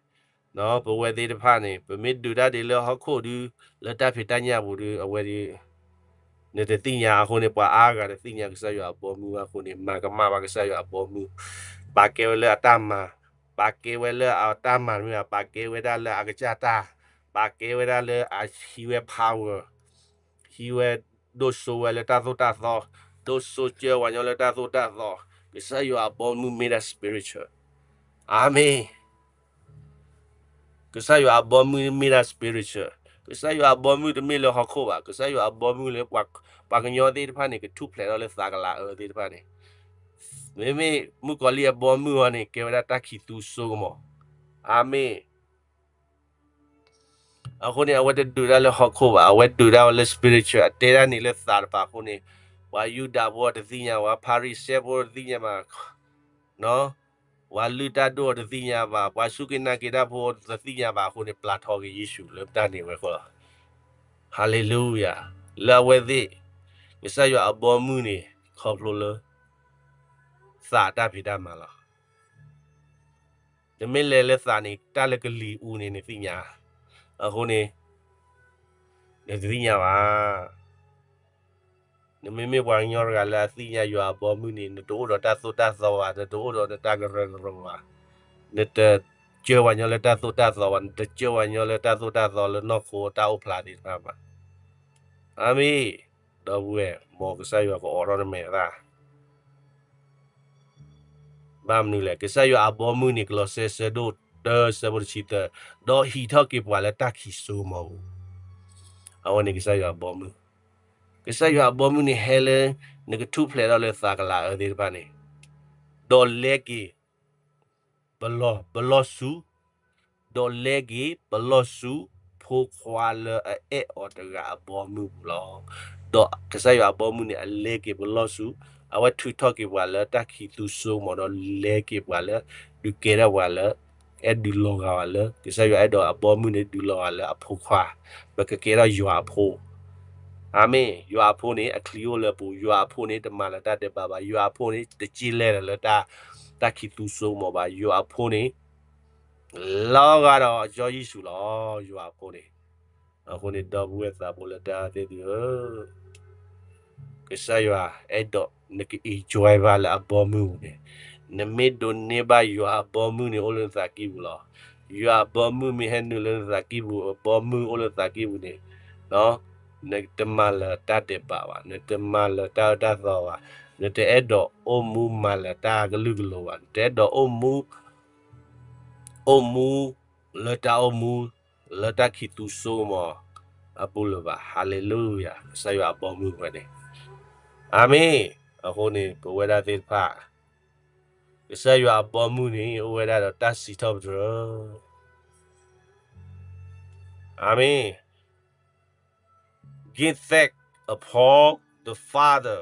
်, ပဝဲသ့ၣ်တဖၣ်န့ၣ် ပမ့ၢ်ဒုးတၢ်ဒ်လၢဟီၣ်ခိၣ်ဒု, လၢတၢ်ဖံးတၢ်ညၣ်ပူၤဒု, အဝဲဒု, နတသ့ၣ်ညါအဃိန့ၣ်, ပှၤအါဂၤတသ့ၣ်ညါကစၢ်ယွၤအဘီမုၢ်အဃိန့ၣ်, မၤကမၣ်ဘၣ်ကစၢ်ယွၤအဘီမုၢ်, ပာ်ကဲဝဲလၢအတၢ်မၤ, ပာ်ကဲဝဲလၢအတၢ်မၤတမ့ၢ်ဘၣ်, ပာ်ကဲဝဲဒၣ်လၢအကစၢ်တၢ်, ပာ်ကဲဝဲဒၣ်လၢအဟံးဝဲ power, ဟံးဝဲဒိၣ်စိဝဲလၢတၢ်သိၣ်တၢ်သီ, ဒိၣ်စိကၢဝဲညီလၢတၢ်သိၣ်တၢ်သီ, ကစၢ်ယွၤအဘီမုၢ်မ့ၢ်ဒၣ် spiritual, အၤမ့ၣ်. ကစၢ်ယွၤအဘီမုၢ်မ့ၢ်ဒၣ် spiritual, ကစၢ်ယွၤအဘီမုၢ်တမ့ၢ်လၢဟီၣ်ခိၣ်ဘၣ်, ကစၢ်ယွၤအဘီမုၢ်လၢ ပှၤကညီသ့ၣ်တဖၣ်န့ၣ် ကထူၣ်ဖျဲးထီၣ်လၢသးကလၤအၢသ့ၣ်တဖၣ်န့ၣ်, မ့မ့ၢ်မုၣ်ကီၤလံၢ်အဘီမုၢ်အံၤန့ၣ် ကဲဝဲဒၣ်တၢ်ခံးသူစိကမီၤ, အၤမ့ၣ်. အဃိန့ၣ် အဝဲတဒုးတၢ်လၢဟီၣ်ခိၣ်ဘၣ်, အဝဲဒုးတၢ်ဝဲလၢ spiritual, အတဲဒၣ်န့ၣ်လၢသးတပၤအဃိန့ၣ်, ပှၤယူဒၤဖိအတသ့ၣ်ညါဘၣ်, ဖၤရံၤၡဲဖိအတသ့ၣ်ညါဘၣ်, ပှၤလုၢ်တၢ်ဒိၣ်အတသ့ၣ်ညါဘၣ်, ပှၤစူၢ်က့ၤနာ်က့ၤတၢ်ဖိအတသ့ၣ်ညါဘၣ်အဃိန့ၣ်, ပျၢ်ထီၣ်က့ၤယ့ၣ်ၡူးလၢတၢ်န့ၣ်ဝဲအဃိလီၤ. ဟါလ့လူယၤ, လၢအဝဲသ့ၣ်, ကစၢ်ယွၤအဘီမုၢ်န့ၣ် ခီဖျိလၢ သးတၢ်ဖံးတၢ်မၤလီၤ. နမ့ၢ်လဲၤလၢသးန့ၣ် တၢ်လၢကလံၤအူန့ၣ် နသ့ၣ်ညါ, အဃိန့ၣ် နတသ့ၣ်ညါဘၣ်. နမ့မ့ၢ်ပှၤကညီတဂၤလၢအသ့ၣ်ညါယွၤအဘီမုၢ်န့ၣ်, နတအိၣ်ဒီးတၢ်သိၣ်တၢ်သီဘၣ်, နတအိၣ်ဒီးနတၢ်ကရၢကရိဘၣ်, နတစၢဝဲညီလၢတၢ်သိၣ်တၢ်သီဘၣ်, နတစၢဝဲညီလၢတၢ်သိၣ်တၢ်သီလၢနီၢ်ခိတၢ်အိၣ်ဖျါသ့ၣ်တဖၣ်ဘၣ်. အၤမ့ၣ်, ဒီပုၢ်ဝဲၢ်, မ်ကစၢ်ယွၤကအိးထီၣ်နမဲာ်သၣ် ဘၣ်မနုၤလဲၣ်, ကစၢ်ယွၤအဘီမုၢ်န့ၣ် ကလီးစဲ ဆၢဒိၣ်တၢ ဆၢဖိတဆံသၢ, ဒီးဟံးထီၣ်က့ၤပှၤလၢတၢ်ခံးစိကမီၤပူၤ, အဝဲန့ၣ်ကစၢ်ယွၤအဘီမုၢ်, ကစၢ်ယွၤအဘီမုၢ်န့ၣ်ဟဲလၢ နကထူၣ်ဖျဲးထီၣ်လၢသးကလၤအၢသ့ၣ်တဖၣ်န့ၣ်, ဒီးလဲက့ၤ ပလီၢ်, ပလီၢ်ဆူ, ဒီးလဲက့ၤပလီၢ်ဆူ ဖိခွါလၢအအဲၣ်အီၤတဂၤအဘီမုၢ်ပူၤလီၤ. ဒီးကစၢ်ယွၤအဘီမုၢ်န့ၣ် အလဲက့ၤပလီၢ်ဆူ, အဝဲထုးထီၣ်က့ၤပှၤလၢတၢ်ခံးသူစိကမီၤ, ဒီးလဲက့ၤပှၤလၢ ဒုးကဲထီၣ်ပှၤလၢ အဲၣ်ဒုးလီၤဂာ်ဝဲလၢ ကစၢ်ယွၤအဲၣ်ဒိးအဘီမုၢ်န့ၣ် ဒုးလီၤဂာ်လၢအဖိခွါ, ပကကဲထီၣ်ယွၤအဖိ အၤမ့ၣ်, ယွၤအဖိန့ၣ် အချံအိၣ်လၢအပူၤ, ယွၤအဖိန့ၣ် တမၤလၢၤတၢ်ဒဲးဘးဘၣ်, ယွၤအဖိန့ၣ် တစ့လဲၣ်လၢ တၢ်ခံးသူစိကမီၤဘၣ်, ယွၤအဖိန့ၣ် လီၤဂာ်ဒီးကစၢ်ယ့ၣ်ၡူးလီၤ, ယွၤအဖိန့ၣ်. အဃိန့ၣ် ဒီပုၢ်ဝဲၢ်သးဘိလၢတၢ်သ့ၣ်သုဧၢ, ကစၢ်ယွၤအဲၣ်ဒိးနက enjoy ဘၣ်လၢအဘီမုၢ်ပူၤန့ၣ်, နမ့ၢ်ဒိးန့ၢ်ဘၣ်ယွၤအဘီမုၢ်န့ၣ် အိၣ်လၢနသးကံၢ်ပူၤလီၤ. ယွၤအဘီမုၢ်မ့ၢ်ဟဲနုာ်လၢနသးကံၢ်ပူၤ, အဘီမုၢ်အိၣ်လၢနသးကံၢ်ပူၤန့ၣ်, နတမၤလၢၤတၢ်ဒဲးဘးဘၣ်, နတမၤလၢၤတၢ်အၢတၢ်သီဘၣ်, နတအဲၣ်ဒိးအိၣ်မူမၤလၢၤတၢ်ကလုာ်ကလိၤဘၣ်, နတအဲၣ်ဒိးအိၣ်မူ အိၣ်မူလၢတၢ်အိၣ်မူ လၢတၢ်ခံးသူစိကမီၤအပူၤလၢၤဘၣ်. Hallelujah, ကစၢ်ယွၤအဘီမုၢ်ဝဲန့ၣ်. အၤမ့ၣ်. အဃိန့ၣ် ပဝဲဒၣ်သ့ၣ်တဖၣ် ကစၢ်ယွၤအဘီမုၢ်န့ၣ် အိၣ်ဝဲဒၣ်ဒီးတၢ်စံးထီၣ်ပတြၢၤ. အၤမ့ၣ်. Give thanks upon the Father.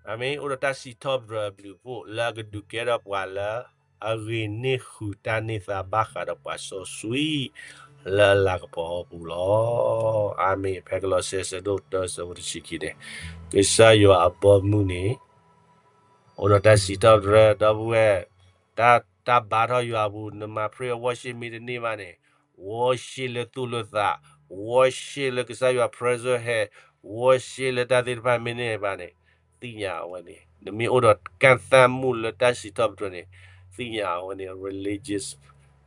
အၤမ့ၣ်. အိၣ်ဒီးတၢ်စံးထီၣ်ပတြၢၤအဘျုးအဖှိၣ် လၢအကဒုးကဲထီၣ်ပှၤလၢအဂ့ၤန့ၢ်ဃုာ်တၢ်န့ၢ်သါဘၣ်ဃးဒီးပှၤစီဆှံ လၢအလၤကပီၤအပူၤလီၤ. အၤမ့ၣ်. ဖဲကလီးစဲ ဆၢဒိၣ်တၢ ဆၢဖိတဆံခံန့ၣ် ကစၢ်ယွၤအဘီမုၢ်န့ၣ် အိၣ်ဒီးတၢ်စံးထီၣ်ပတြၢၤ ဒီပုၢ်ဝဲၢ်, တၢ်, တၢ်ဘါထီၣ်ယွၤအပူၤ နမၤ praise and worship မ့ၢ်တန့ၢ်ဘၣ်န့ၣ်, worship လၢသူၣ်လၢသး, worship လၢကစၢ်ယွၤ presence ဟဲ, worship လၢတၢ်သ့ၣ်တဖၣ်မ့ၢ်န့ၢ်ဘၣ်န့ၣ်, သ့ၣ်ညါအဝဲန့ၣ် နမ့ၢ်အိၣ်ဒီးကၣ်သၣ်မူလၢတၢ်စံးထီၣ်ပတြၢၤန့ၣ်, သ့ၣ်ညါအဝဲန့ၣ် religious,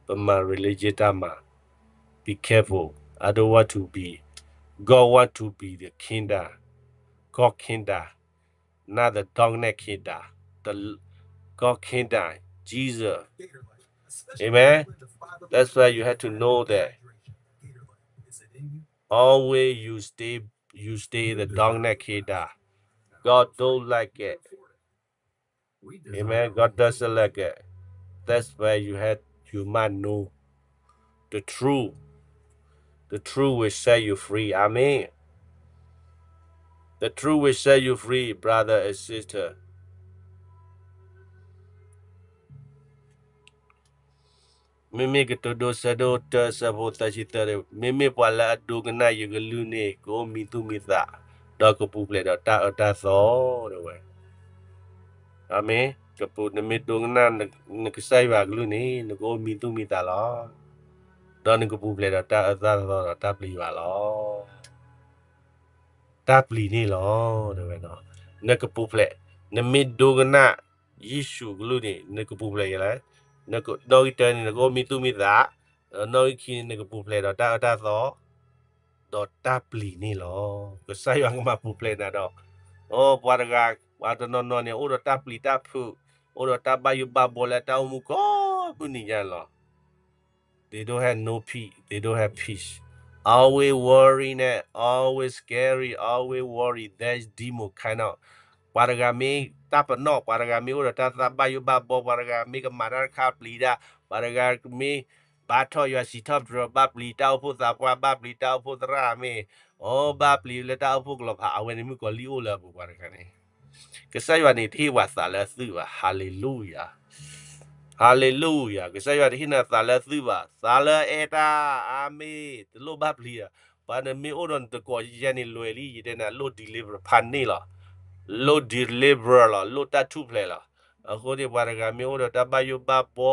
ပမၤ religious တၢ်မၤ, be careful, I don't want to be, God want to be the kingdom, God kingdom, not the darkness kingdom, the God kingdom, Jesus. Amen. That's why you have to know that always you stay, you stay in the darkness kingdom. God don't like it. Amen. God doesn't like it. That's why you have, you must know the truth. The truth will set you free. Amen. The truth will set you free, brother and sister. မ့မ့ၢ်ကတိၤဒိ ဆၢဒိၣ်တၢ ဆၢဖိသၢဆံသၢ, မ့မ့ၢ်ပှၤလၢအဒိကနၣ်ယကလုၢ်န့ၣ် ကအိၣ်မံသူၣ်မံသး, ဒီးကပူၤဖျဲးဒီးတၢ်အၢတၢ်သီ, တဲဝဲ. အၤမ့ၣ်. ကပူၤ, နမ့ၢ်ဒိကနၣ် နကစၢ်ယွၤအကလုၢ်န့ၣ် နကအိၣ်မံသူၣ်မံသးလီၤ. ဒီးနကပူၤဖျဲးဒီးတၢ်အၢတၢ်သီဒီးတၢ်ပျံၤယွၤလီၤ. တၢ်ပျံၤန့ၣ်လီၤ, တဲဝဲ. နကပူၤဖျဲး, နမ့ၢ်ဒိကနၣ်ယ့ၣ်ၡူးအကလုၢ်န့ၣ် နကပူၤဖျဲးယလဲၣ်. နီၣ်ဂံၢ်တၢန့ၣ် နကအိၣ်မံသူၣ်မံသး, နီၣ်ဂံၢ်ခံန့ၣ် နကပူၤဖျဲးဒီးတၢ်အၢတၢ်သီ ဒီးတၢ်ပျံၤန့ၣ်လီၤ. ကစၢ်ယွၤကမၤပူၤဖျဲးနၤဒီး, အိ ပှၤတဂၤ, ပှၤတနီၤနီၤန့ၣ် အိၣ်ဒီးတၢ်ပျံၤတၢ်ဖုး, အိၣ်ဒီးတၢ်ဘၣ်ယိၣ်ဘၣ်ဘှီလၢတၢ်အိၣ်မူကိးမုၢ်နံၤညါလီၤ. They don't have no peace. They don't have peace. Always worry န့ၣ်, always scary, always worry. That's demon kind of. ပှၤတဂၤမ့ၢ်တၢ်ပနီၣ်, ပှၤတဂၤမ့ၢ်အိၣ်ဒီးတၢ်သးဘၣ်ယိၣ်ဘၣ်ဘှီ, ပှၤတဂၤမ့ၢ်ကမၤတၢ်တခါပျံၤတၢ်, ပှၤတဂၤမ့ၢ်ဘါထီၣ်ယွၤစံးထီၣ်ပတြၢၤ ဘၣ်ပျံၤတၢ်အိၣ်ဖှိၣ်သးပှၢ်, ဘၣ်ပျံၤတၢ်အိၣ်ဖှိၣ်သရၣ်မ့ၢ်, အိ ဘၣ်ပျံၤလၢတၢ်အိၣ်ဖှိၣ်ကလီၤဖး, အဝဲန့ၣ်မုၣ်ကီၤလံၢ်အိၣ်လၢအပူၤ ပှၤတဂၤန့ၣ် ကစၢ်ယွၤန့ၣ် တဟ့ၣ်ပှၤသးလၢအသွံၣ်ဘၣ်. Hallelujah. Hallelujah. ကစၢ်ယွၤတဟ့ၣ်နၤသးလၢအသွံၣ်ဘၣ်, သးလၢအအဲၣ်တၢ်, အၤမ့ၣ်, တလိၣ်ဘၣ်ပျံၤဧါ. ပှၤနမ့ၢ်အိၣ်ဒီးနတကိးယဲန့ၣ်လွဲလံ, ယတဲနၤလိၣ် deliver ဖးန့ၢ်လီၤ. လိၣ် deliver လီၤ, လိၣ်တၢ်ထူၣ်ဖျဲးလီၤ. အဃိန့ၣ် ပှၤတဂၤမ့ၢ်အိၣ်ဒီးတၢ်ဘၣ်ယိၣ်ဘၣ်ဘှီ,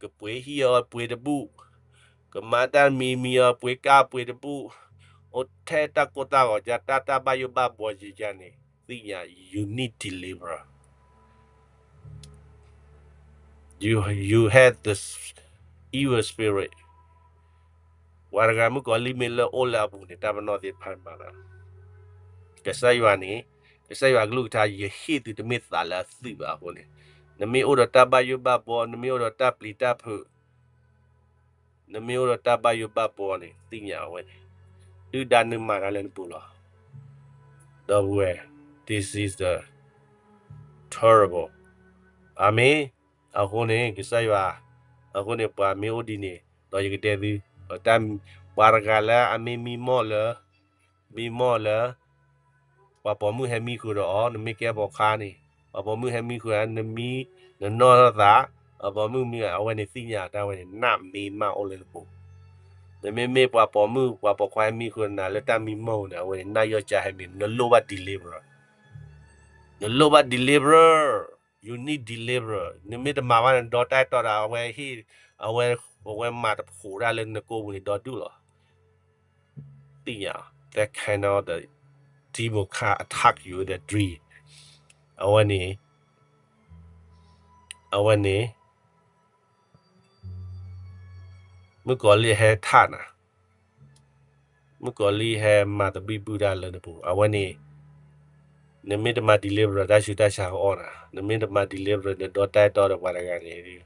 ကပှ့ၤဟံၣ်အီၤပှ့ၤတဘူၣ်, ကမၤတၢ်မံၤမံၤအီၤပှ့ၤကါပှ့ၤတဘူၣ်, အိၣ်ထဲတၢ်ကိၢ်တၢ်ဂီၤ ကတၢ်တၢ်ဘၣ်ယိၣ်ဘၣ်ဘှီယဲန့ၣ်, သ့ၣ်ညါ, you need deliver. You, you have the evil spirit. ပှၤတဂၤမုၣ်ကီၤလံၢ်မ့ၢ်လၢအိၣ်လၢအပူၤန့ၣ် တၢ်ပနီၣ်သ့ၣ်တဖၣ်မၤသး, ကစၢ်ယွၤန့ၣ်, ကစၢ်ယွၤကလုၢ်ကထါ ယဟ့ၣ်သုတမ့ၢ်သးလၢအသွံၣ်ဘၣ်အဃိန့ၣ်, နမ့ၢ်အိၣ်ဒီးတၢ်ဘၣ်ယိၣ်ဘၣ်ဘှီ, နမ့ၢ်အိၣ်ဒီးတၢ်ပျံၤတၢ်ဖုး, နမ့ၢ်အိၣ်ဒီးတၢ်ဘၣ်ယိၣ်ဘၣ်ဘှီန့ၣ် သ့ၣ်ညါဝဲန့ၣ်, ဒုၣ်ဒါနုာ်မၤတၢ်လၢနပူၤလီၤ. ဒီပုၢ်ဝဲၢ်, this is the terrible. အၤမ့ၣ်. အဃိန့ၣ် ကစၢ်ယွၤ, အဃိန့ၣ် ပှၤမ့ၢ်အိၣ်ဒ်န့ၣ် ဒီးယကတဲသု, ပှၤတဂၤလၢအမ့ၢ်မံမီၢ်လၢ, မံမီၢ်လၢ ပှၤပိာ်မုၣ်ဟဲမံဃုာ်ဒီးအီၤ, နမ့ၢ်ကဲပိာ်ခွါန့ၣ်, ပှၤပိာ်မုၣ်ဟဲမံဃုာ်ဧါ, နမံ, နနီၢ်ထီၣ်သး, ပှၤပိာ်မုၣ်မံ, အဝဲန့ၣ်သ့ၣ်ညါတၢ်ဝဲန့ၣ် နးမ့ၢ်မးအိၣ်လၢနပူၤ. နမ့မ့ၢ်ပှၤပိာ်မုၣ် ပှၤပိာ်ခွါဟဲမံဃုာ်နၤလၢတၢ်မံမီၢ်န့ၣ် အဝဲန့ၣ် နးယီၢ်ကၢ်ဟဲမံ, နလိၣ်ဘၣ် deliver. နလိၣ်ဘၣ် deliver. You need deliver. နမ့ၢ်တမၤဘၣ်န့ၣ် ဒီတၢ်အဲၣ်တီဒီး အဝဲဟ့ၣ်, အဝဲ, အဝဲမၤတဖိးတၢ်လၢနကိာ်ပူၤန့ၣ် ဒီဒူၣ်လီၤ. သ့ၣ်ညါ, that kind of the demon come attack you in the dream. အဝဲန့ၣ်, အဝဲန့ၣ် မုၣ်ကီၤလံၢ်ဟဲထၣ်နၤ, မုၣ်ကီၤလံၢ်ဟဲမၤသဘံၣ်ဘုၣ်တၢ်လၢနပူၤ, အဝဲန့ၣ် နမ့ၢ်တမၤ deliver တၢ်ဆူးတၢ်ဆါကအီၣ်နၤ, နမ့ၢ်တမၤ deliver နဒီတၢ်အဲၣ်တီဒီးပှၤတဂၤန့ၣ်,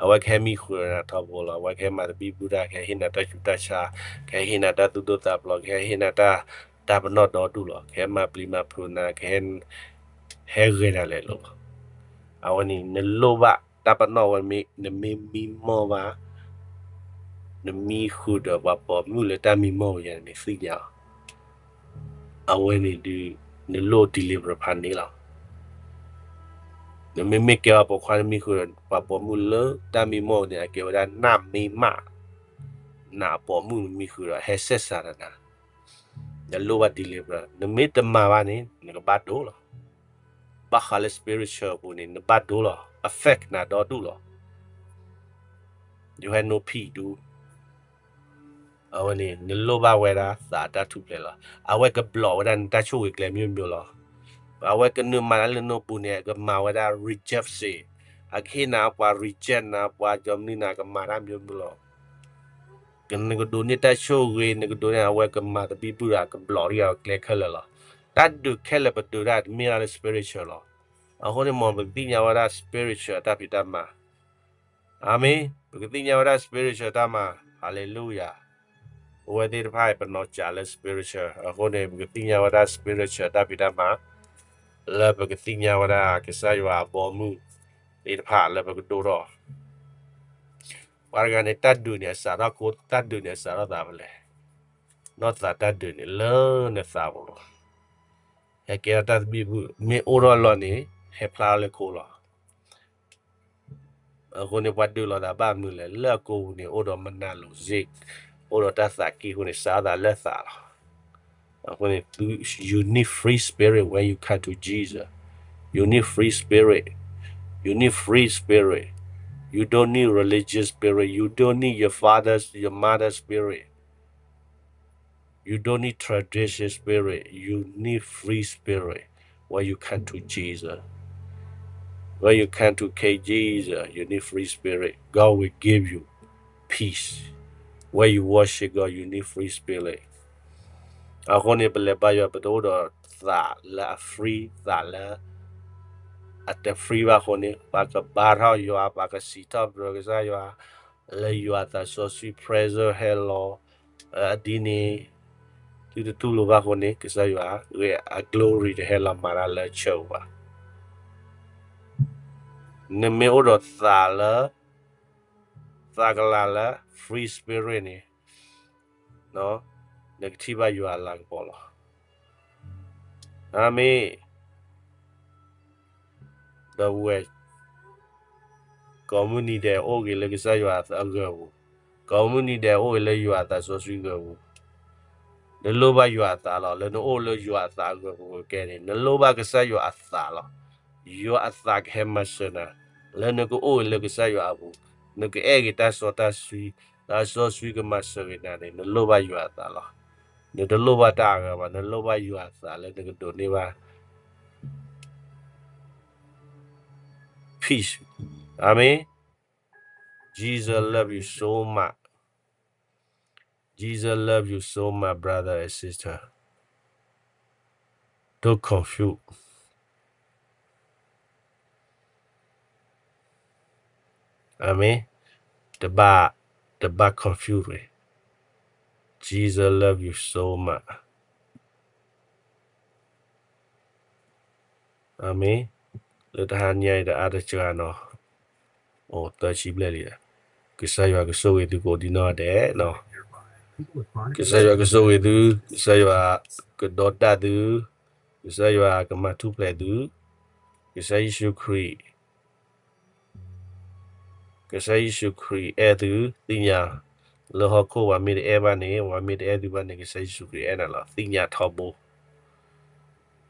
အဝဲကဟဲမံဃုာ်နၤထီဘိလီၤ. အဝဲကဟဲမၤသဘံၣ်ဘုၣ်တၢ်, ကဟဲဟ့ၣ်နၤတၢ်ဆူးတၢ်ဆါ, ကဟဲဟ့ၣ်နၤတၢ်သူၣ်ဒိၣ်သးဖျိး, ကဟဲဟ့ၣ်နၤတၢ်, တၢ်ပနီၣ်ဒီဒူၣ်လီၤ. ကဟဲမၤပျံၤမၤဖုးနၤ, ကဟဲ, ဟဲဂဲၤနၤလဲၤလိၤလီၤ. အဝဲန့ၣ် နလိၣ်ဘၣ်တၢ်ပနီၣ်ဝဲမ့ၢ်, နမ့ၢ်မံမီၢ်ဘၣ်, နမံဃုာ်ဒီးပှၤပိာ်မုၣ်လၢတၢ်မံမီၢ်ဝဲယၤန့ၣ် သ့ၣ်ညါအီၤ. အဝဲန့ၣ်ဒုး နလိၣ် deliver ဖးန့ၣ်လီၤ. နမ့မ့ၢ်ကဲပှၤပိာ်ခွါ နမံဃုာ်ဒီးပှၤပိာ်မုၣ်လၢတၢ်မံမီၢ်န့ၣ် အကဲဝဲဒၣ်နမ့ၢ်မး, နအပိာ်မုၣ်နမံဃုာ်ဒီး ဟဲစဲးစးဒီးနၤ, နလိၣ်ဘၣ် deliver. နမ့ၢ်တမၤဘၣ်န့ၣ် နကဘၣ်ဒိလီၤ. ဘၣ်ဃးလၢ spiritual အပူၤန့ၣ် နဘၣ်ဒိလီၤ, affect နၤဒီဒူၣ်လီၤ. You have no peace ဒုး အဝဲန့ၣ် နလိၣ်ဘၣ်ဝဲဒၣ်သးအတၢ်ထူၣ်ဖျဲးလီၤ. အဝဲကဘျီးဝဲဒၣ်နတၢ်ဆိၣ်ဂ့ၤကျဲမ့ၢ်မ့ၢ်လီၤ. အဝဲကနုာ်မၤတၢ်လၢနအိၣ်ပူၤန့ၣ် အကမၤဝဲဒၣ် reject စ့ၢ်, အကဟ့ၣ်နၤပှၤ reject နၤ, ပှၤကၠီမနုၤနၤ ကမၤတၢ်မ့ၢ်မ့ၢ်လီၤ. နကဒိးန့ၢ်တၢ်ဆိၣ်ဂ့ၤ, နကဒိးန့ၢ် အဝဲကမၤသဘံၣ်ဘုၣ်ဒီး အကဘျီးဒ်အကျဲခဲလၢာ်လီၤ. တၢ်ဒုးခဲလၢာ်ပဒုးတၢ်တမ့ၢ်ဒၣ်လၢ spiritual လီၤ. အဃိန့ၣ် မ်ပကသ့ၣ်ညါဝဲဒၣ် spiritual အတၢ်ဖံးတၢ်မၤ အၤမ့ၣ်. ပကသ့ၣ်ညါဝဲဒၣ် spiritual တၢ်မၤ, hallelujah. ပဝဲသ့ၣ်တဖၣ်အံၤ ပနီၢ်ကစၢ်လၢ spiritual အဃိန့ၣ် ပကသ့ၣ်ညါဝဲဒၣ် spiritual တၢ်ဖံးတၢ်မၤ, လၢပကသ့ၣ်ညါဝဲဒၣ်ကစၢ်ယွၤအဘီအမုၢ်သ့ၣ်တဖၣ်လၢပကဒိၣ်ထီၣ်. ပှၤတဂၤန့ၣ် တၢ်ဒုးန့ၣ်အစးထီၣ်ကိ, တၢ်ဒုးန့ၣ်အစးထီၣ်သးဖဲလဲၣ်. နီၢ်သးတၢ်ဒုးန့ၣ်လၢနသးပူၤလီၤ. ဟဲကဲထီၣ်တၢ်သဘံၣ်ဘုၣ်, မ့ၢ်အိၣ်ထီၣ်အလီၢ်န့ၣ် ဟဲဖျါထီၣ်လၢခိလီၤ. အဃိန့ၣ် ပှၤဒုးလိာ်သးဘၣ်မနုၤလဲၣ်, လၢအကိာ်ပူၤန့ၣ် အိၣ်ဒီးမနၤလိၤစ့ၢ်, အိၣ်ဒီးတၢ်သးကံၢ်အဃိန့ၣ် စးထီၣ်သးလၢသးလီၤ. အဃိန့ၣ် you need free spirit when you come to Jesus. You need free spirit. You need free spirit. You don't need religious spirit. You don't need your father's, your mother's spirit. You don't need tradition spirit. You need free spirit. When you come to Jesus, when you come to King Jesus, you need free spirit. God will give you peace. When you worship God, you need free spirit. အဃိန့ၣ် ပလဲၤဘါယွၤ ပတအိၣ်ဒီးသးလၢအ free, သးလၢအတ free ဘၣ်အဃိန့ၣ် ပှၤကဘါထီၣ်ယွၤ, ပှၤကစံးထီၣ်ပတြၢၤကစၢ်ယွၤ, လၢယွၤအသးစီဆှံ presence ဟဲလီၤ, အဒ်န့ၣ် သုတတူၢ်လိာ်ဘၣ်အဃိန့ၣ် ကစၢ်ယွၤဂ့ၤအ glory တဟဲလီၤမၤတၢ်လၢ church ဘၣ်. နမ့ၢ်အိၣ်ဒီးသးလၢ, သးကလၤလၢ free spirit န့ၣ်, နကထံၣ်ဘၣ်ယွၤအလၤကပီၤလီၤ. အၤမ့ၣ်. ဒီပုၢ်ဝဲၢ်, ကိးမုၢ်နံၤဒဲးအိၣ်ဂ့ၤလၢကစၢ်ယွၤအဂၢၤပူၤ, ကိးမုၢ်နံၤဒဲးအိၣ်ဂ့ၤလၢယွၤအသးစီဆှံဂၢၤပူၤ, နလိၣ်ဘၣ်ယွၤအသးလီၤ. လၢနအိၣ်လၢယွၤအသးအဂၢၤပူၤကဲန့ၣ် နလိၣ်ဘၣ်ကစၢ်ယွၤအသးလီၤ. ယွၤအသးကဟဲမၤစၢၤနၤ, လၢနကအိၣ်ဂ့ၤလၢကစၢ်ယွၤအပူၤ, နကအဲၣ်ဂ့ၤတၢ်စီတၢ်ဆှံ, တၢ်စီဆှံကမၤစၢၤဂ့ၤနၤန့ၣ် နလိၣ်ဘၣ်ယွၤအသးလီၤ. နတလိၣ်ဘၣ်တၢ်အဂၤဘၣ်, နလိၣ်ဘၣ်ယွၤအသးလၢနကဒိးန့ၢ်ဘၣ် peace. အၤမ့ၣ်. Jesus love you so much. Jesus love you so much, brother and sister. Don't confuse. အၤမ့ၣ်. တဘၣ်, တဘၣ် confuse ရ့ၣ်. Jesus love you so much. အၤမ့ၣ်. လၢတဟါညါအံၤဒီးအါတစှၤနီၤ, အိၣ်သၢဆံဘျဲၣ်လံ. ကစၢ်ယွၤကဆိၣ်ဂ့ၤသုကိးဒံနီၢ်ဒဲးနီၤ. ကစၢ်ယွၤကဆိၣ်ဂ့ၤသု, ကစၢ်ယွၤကဒီတၢ်သု, ကစၢ်ယွၤကမၤထူၣ်ဖျဲးသု, ကစၢ်ယ့ၣ်ၡူးခရံာ် ကစၢ်ယ့ၣ်ၡူးခရံာ်အဲၣ်သု, သ့ၣ်ညါ, လၢဟီၣ်ခိၣ်ပှၤမ့ၢ်တအဲၣ်ဘၣ်န့ၣ်, ပှၤမ့ၢ်တအဲၣ်သုဘၣ်န့ၣ်, ကစၢ်ယ့ၣ်ၡူးခရံာ်အဲၣ်နၤလီၤ, သ့ၣ်ညါထီဘိ.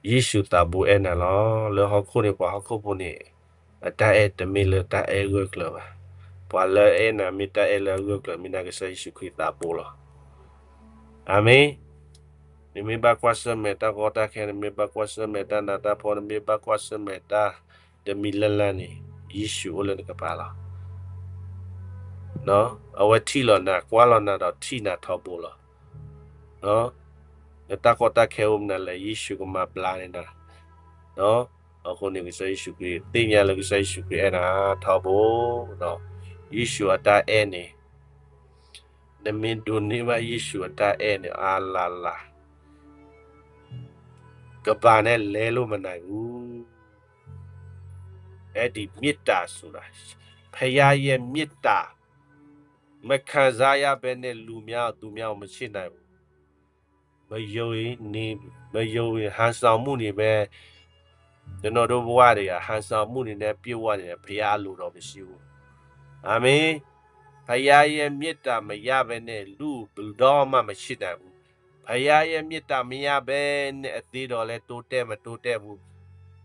ယ့ၣ်ၡူးသးဘိအဲၣ်နၤလီၤ. လၢဟီၣ်ခိၣ်န့ၣ် ပှၤဟီၣ်ခိၣ်ဖိန့ၣ် အတၢ်အဲၣ်တမ့ၢ်လၢတၢ်အဲၣ်ဂၢၢ်ကျၢၤဘၣ်. ပှၤလၢအအဲၣ်နၤမ့ၢ်တၢ်အဲၣ်လၢအဂၢၢ်ကျၢၤ မ့ၢ်ဒၣ်ကစၢ်ယ့ၣ်ၡူးခရံာ်သးဘိလီၤ. အၤမ့ၣ်. နမ့ၢ်ဘၣ်ကွၢ်ဆၢၣ်မဲာ်တၢ်ကီတၢ်ခဲ, နမ့ၢ်ဘၣ်ကွၢ်ဆၢၣ်မဲာ်တၢ်နးတၢ်ဖှီၣ်, နမ့ၢ်ဘၣ်ကွၢ်ဆၢၣ်မဲာ်တၢ်တမံၤလၢ်လၢ်န့ၣ်, ယ့ၣ်ၡူးအိၣ်လၢနကပၤလီၤ. အဝဲထံၣ်လီၤနၤ, ကွၢ်လီၤနၤဒီးထံၣ်နၤထီဘိလီၤ. နတၢ်ကီတၢ်ခဲအိၣ်မနုၤလဲၣ်, ယ့ၣ်ၡူးကမၤဘျါန့ၢ်နၤ. အဃိန့ၣ် ကစၢ်ယ့ၣ်ၡူးခရံာ် သ့ၣ်ညါလၢကစၢ်ယ့ၣ်ၡူးခရံာ်အဲၣ်နၤထီဘိ, ယ့ၣ်ၡူးအတၢ်အဲၣ်န့ၣ်, နမ့ၢ်ဒိးန့ၢ်ဘၣ်ယ့ၣ်ၡူးအတၢ်အဲၣ်န့ၣ် အါလၢ်လၢ်, ကပၤန့ၣ်လဲလိာ်မနၤအူ, အဲၣ်ဒံးမ့ၢ်တၢ်စူၤဒၣ်, ဖယါယဲမ့ၢ်တၢ်, မခံစားရဘဲန့ၣ် လူများကို သူများကို မချစ်နိုင်ဘူး. မယုံရင်နေ, မယုံရင် ဟန်ဆောင်မှုတွေပဲ, ကျွန်တော်တို့ဘဝတွေက ဟန်ဆောင်မှုတွေနဲ့ ပြည့်ဝနေတယ်, ဘုရားအလိုတော်မရှိဘူး. အာမင်. ဘုရားရဲ့မေတ္တာမရဘဲနဲ့ လူဘယ်တော့မှ မချစ်နိုင်ဘူး. ဘုရားရဲ့မေတ္တာမရဘဲနဲ့ အသင်းတော်လည်း တိုးတက်မတိုးတက်ဘူး.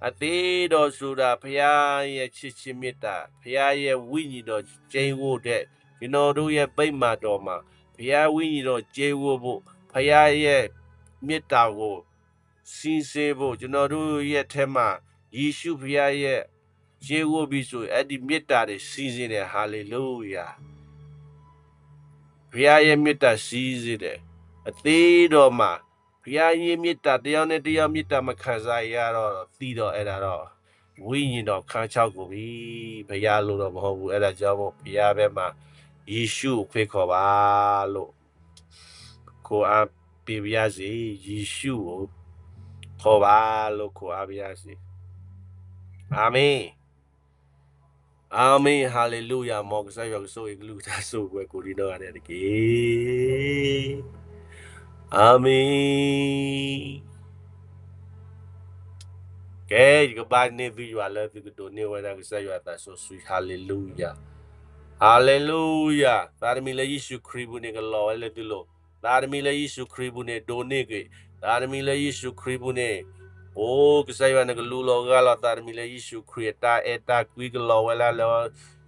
အသင်းတော်ဆိုတာ ဘုရားရဲ့ချစ်ခြင်းမေတ္တာ, ဘုရားရဲ့ဝိညာဉ်တော် ကျိန်းဝပ်တဲ့ ကျွန်တော်တို့ရဲ့ဗိမာန်တော်မှာ ဘုရားဝိညာဉ်တော် ကျိန်းဝပ်ဖို့, ဘုရားရဲ့မေတ္တာကို စီးဆင်းဖို့, ကျွန်တော်တို့ရဲ့ထဲမှာ ယေရှုဘုရားရဲ့ ကျိန်းဝပ်ပြီဆိုရင် အဲ့ဒီမေတ္တာတွေ စီးဆင်းတယ်. ဟာလေလုယာ. ဘုရားရဲ့မေတ္တာ စီးဆင်းတယ်. အသင်းတော်မှာ ဘုရားရဲ့မေတ္တာ တစ်ယောက်နဲ့တစ်ယောက် မေတ္တာ မခံစားရတော့ သံတော့ အဲ့ဒါတော့ ဝိညာဉ်တော် ခန်းခြောက်ကုန်ပြီ. ဘုရားအလိုတော် မဟုတ်ဘူး. အဲ့ဒါကြောင့်မို့ ဘုရားဘက်မှာ ယေရှုကို ဖိတ်ခေါ်ပါလို့ ခွန်အားပေးပါရစေ. ယေရှုကို ခေါ်ပါလို့ ခွန်အားပေးပါရစေ. အာမင်. အာမင်, ဟာလေလုယာ. မ်ကစၢ်ယွၤကဆိၣ်ဂ့ၤ ကလုၢ်ကထါ ဆိၣ်ဂ့ၤဝဲကိးဒံနီၢ်ဂၤဒဲးတက့ၢ်. အာမင်. ကဲ, ယကဘါန့ၢ်သုယွၤလၢသုကဒိးန့ၢ်ဝဲဒၣ်ကစၢ်ယွၤအသးစီဆှံ. ဟၤလ့လူယၤ, ဟၤလ့လူယၤ. သးတမံၤလၢယ့ၣ်ၡူးခရံာ်ပူၤန့ၣ် ကလီၤဝဲလၢသုလိၤ. သးတမံၤလၢယ့ၣ်ၡူးခရံာ်ပူၤန့ၣ် ဒိးန့ၢ်က့ၤ. သးတမံၤလၢယ့ၣ်ၡူးခရံာ်ပူၤန့ၣ်, အိ, ကစၢ်ယွၤနကလူလီၤဂၢ်လီၤ. သးတမံၤလၢယ့ၣ်ၡူးခရံာ်အတၢ်အဲၣ်တၢ်ကွံကလီၤဝဲလၢ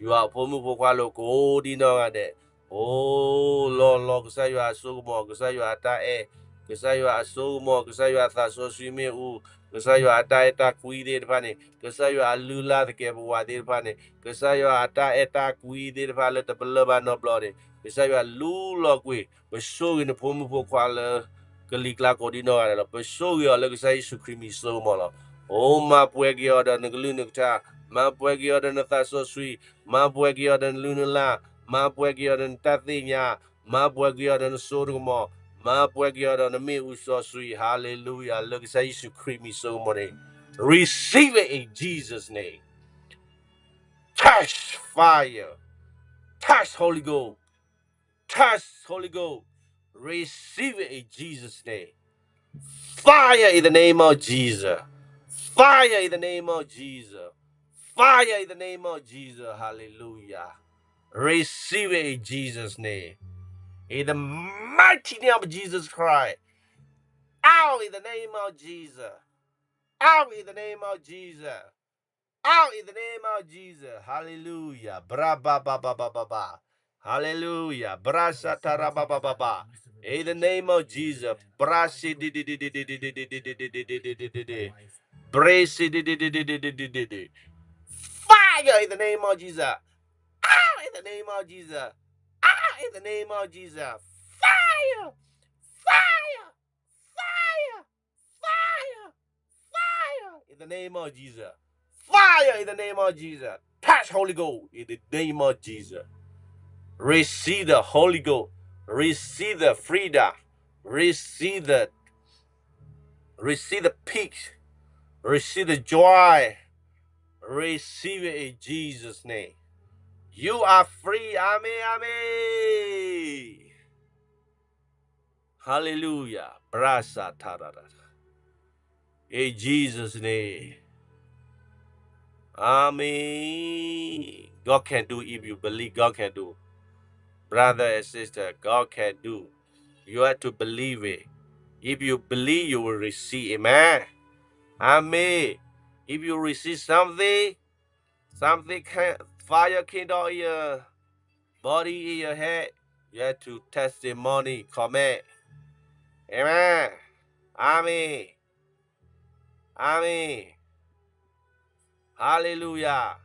ယွၤအဖိမုၣ်ဖိခွါလိၤကိးဒံနီၢ်ဂၤဒဲး. အိ, လီၤလီၤ ကစၢ်ယွၤအစိကမီၤ, ကစၢ်ယွၤအတၢ်အဲၣ်, ကစၢ်ယွၤအစိကမီၤ, ကစၢ်ယွၤအသးစီဆှံမ့ၣ်အူ, ကစၢ်ယွၤအတၢ်အဲၣ်တၢ်ကွံသ့ၣ်တဖၣ်န့ၣ်, ကစၢ်ယွၤအလုၢ်အလၢ်သကဲးပဝးသ့ၣ်တဖၣ်န့ၣ်, ကစၢ်ယွၤအတၢ်အဲၣ်တၢ်ကွံသ့ၣ်တဖၣ်လၢတပလၢၢ်ဘၣ်နီတဘျီန့ၣ်, ကစၢ်ယွၤလူလီၤကွံာ်. ပဆိၣ်ဂ့ၤနဖိမုၣ်ဖိခွါလၢ ကလံၤကျါကိးဒံနီၢ်ဂၤဒဲးလီၤ. ပဆိၣ်ဂ့ၤအီၤလၢကစၢ်ယ့ၣ်ၡူးခရံာ်မံၤစိကမီၤလီၤ. အိ, မၤပှဲၤက့ၤအီၤဒီးနကလုၢ်နကထါ, မၤပှဲၤက့ၤအီၤဒီးနသးစီဆှံ, မၤပှဲၤက့ၤအီၤဒီးနလုၢ်နလၢ်, မၤပှဲၤက့ၤအီၤဒီးနတၢ်သ့ၣ်ညါ, မၤပှဲၤက့ၤအီၤဒီးနစိတကမီၤ, မၤပှဲၤက့ၤအီၤဒီးနမ့ၣ်အူစီဆှံ. ဟၤလ့လူယၤ, လၢကစၢ်ယ့ၣ်ၡူးခရံာ်မံၤစိကမီၤန့ၣ်, receive it in Jesus' name. Touch fire. Touch Holy Ghost. Touch Holy Ghost. Receive it in Jesus' name. Fire in the name of Jesus. Fire in the name of Jesus. Fire in the name of Jesus. Hallelujah. Receive it in Jesus' name. In the mighty name of Jesus Christ. Out in the name of Jesus. Out in the name of Jesus. Out in the name of Jesus. Hallelujah. Bra ba ba ba ba ba ba. Hallelujah. Bra sa ta ra ba ba ba ba. In the name of Jesus. Bra si di di di di di di di di di di di di di di di di di di. Bra si di di di di di di di di di di. Fire in the name of Jesus. Out in the name of Jesus. Out in the name of Jesus. Fire. Fire. Fire. Fire. Fire. In the name of Jesus. Fire in the name of Jesus. Touch Holy Ghost in the name of Jesus. Receive the Holy Ghost. Receive the freedom. Receive the, receive the peace. Receive the joy. Receive it in Jesus' name. You are free. Amen. Amen. Hallelujah. Brasa tarada. In Jesus' name. Amen. God can do if you believe God can do. Brother and sister, God can do. You have to believe it. If you believe, you will receive. Amen. Amen. If you receive something, something can, fire came down in your body, in your head, you have to testimony, comment. Amen. Amen. Amen. Hallelujah.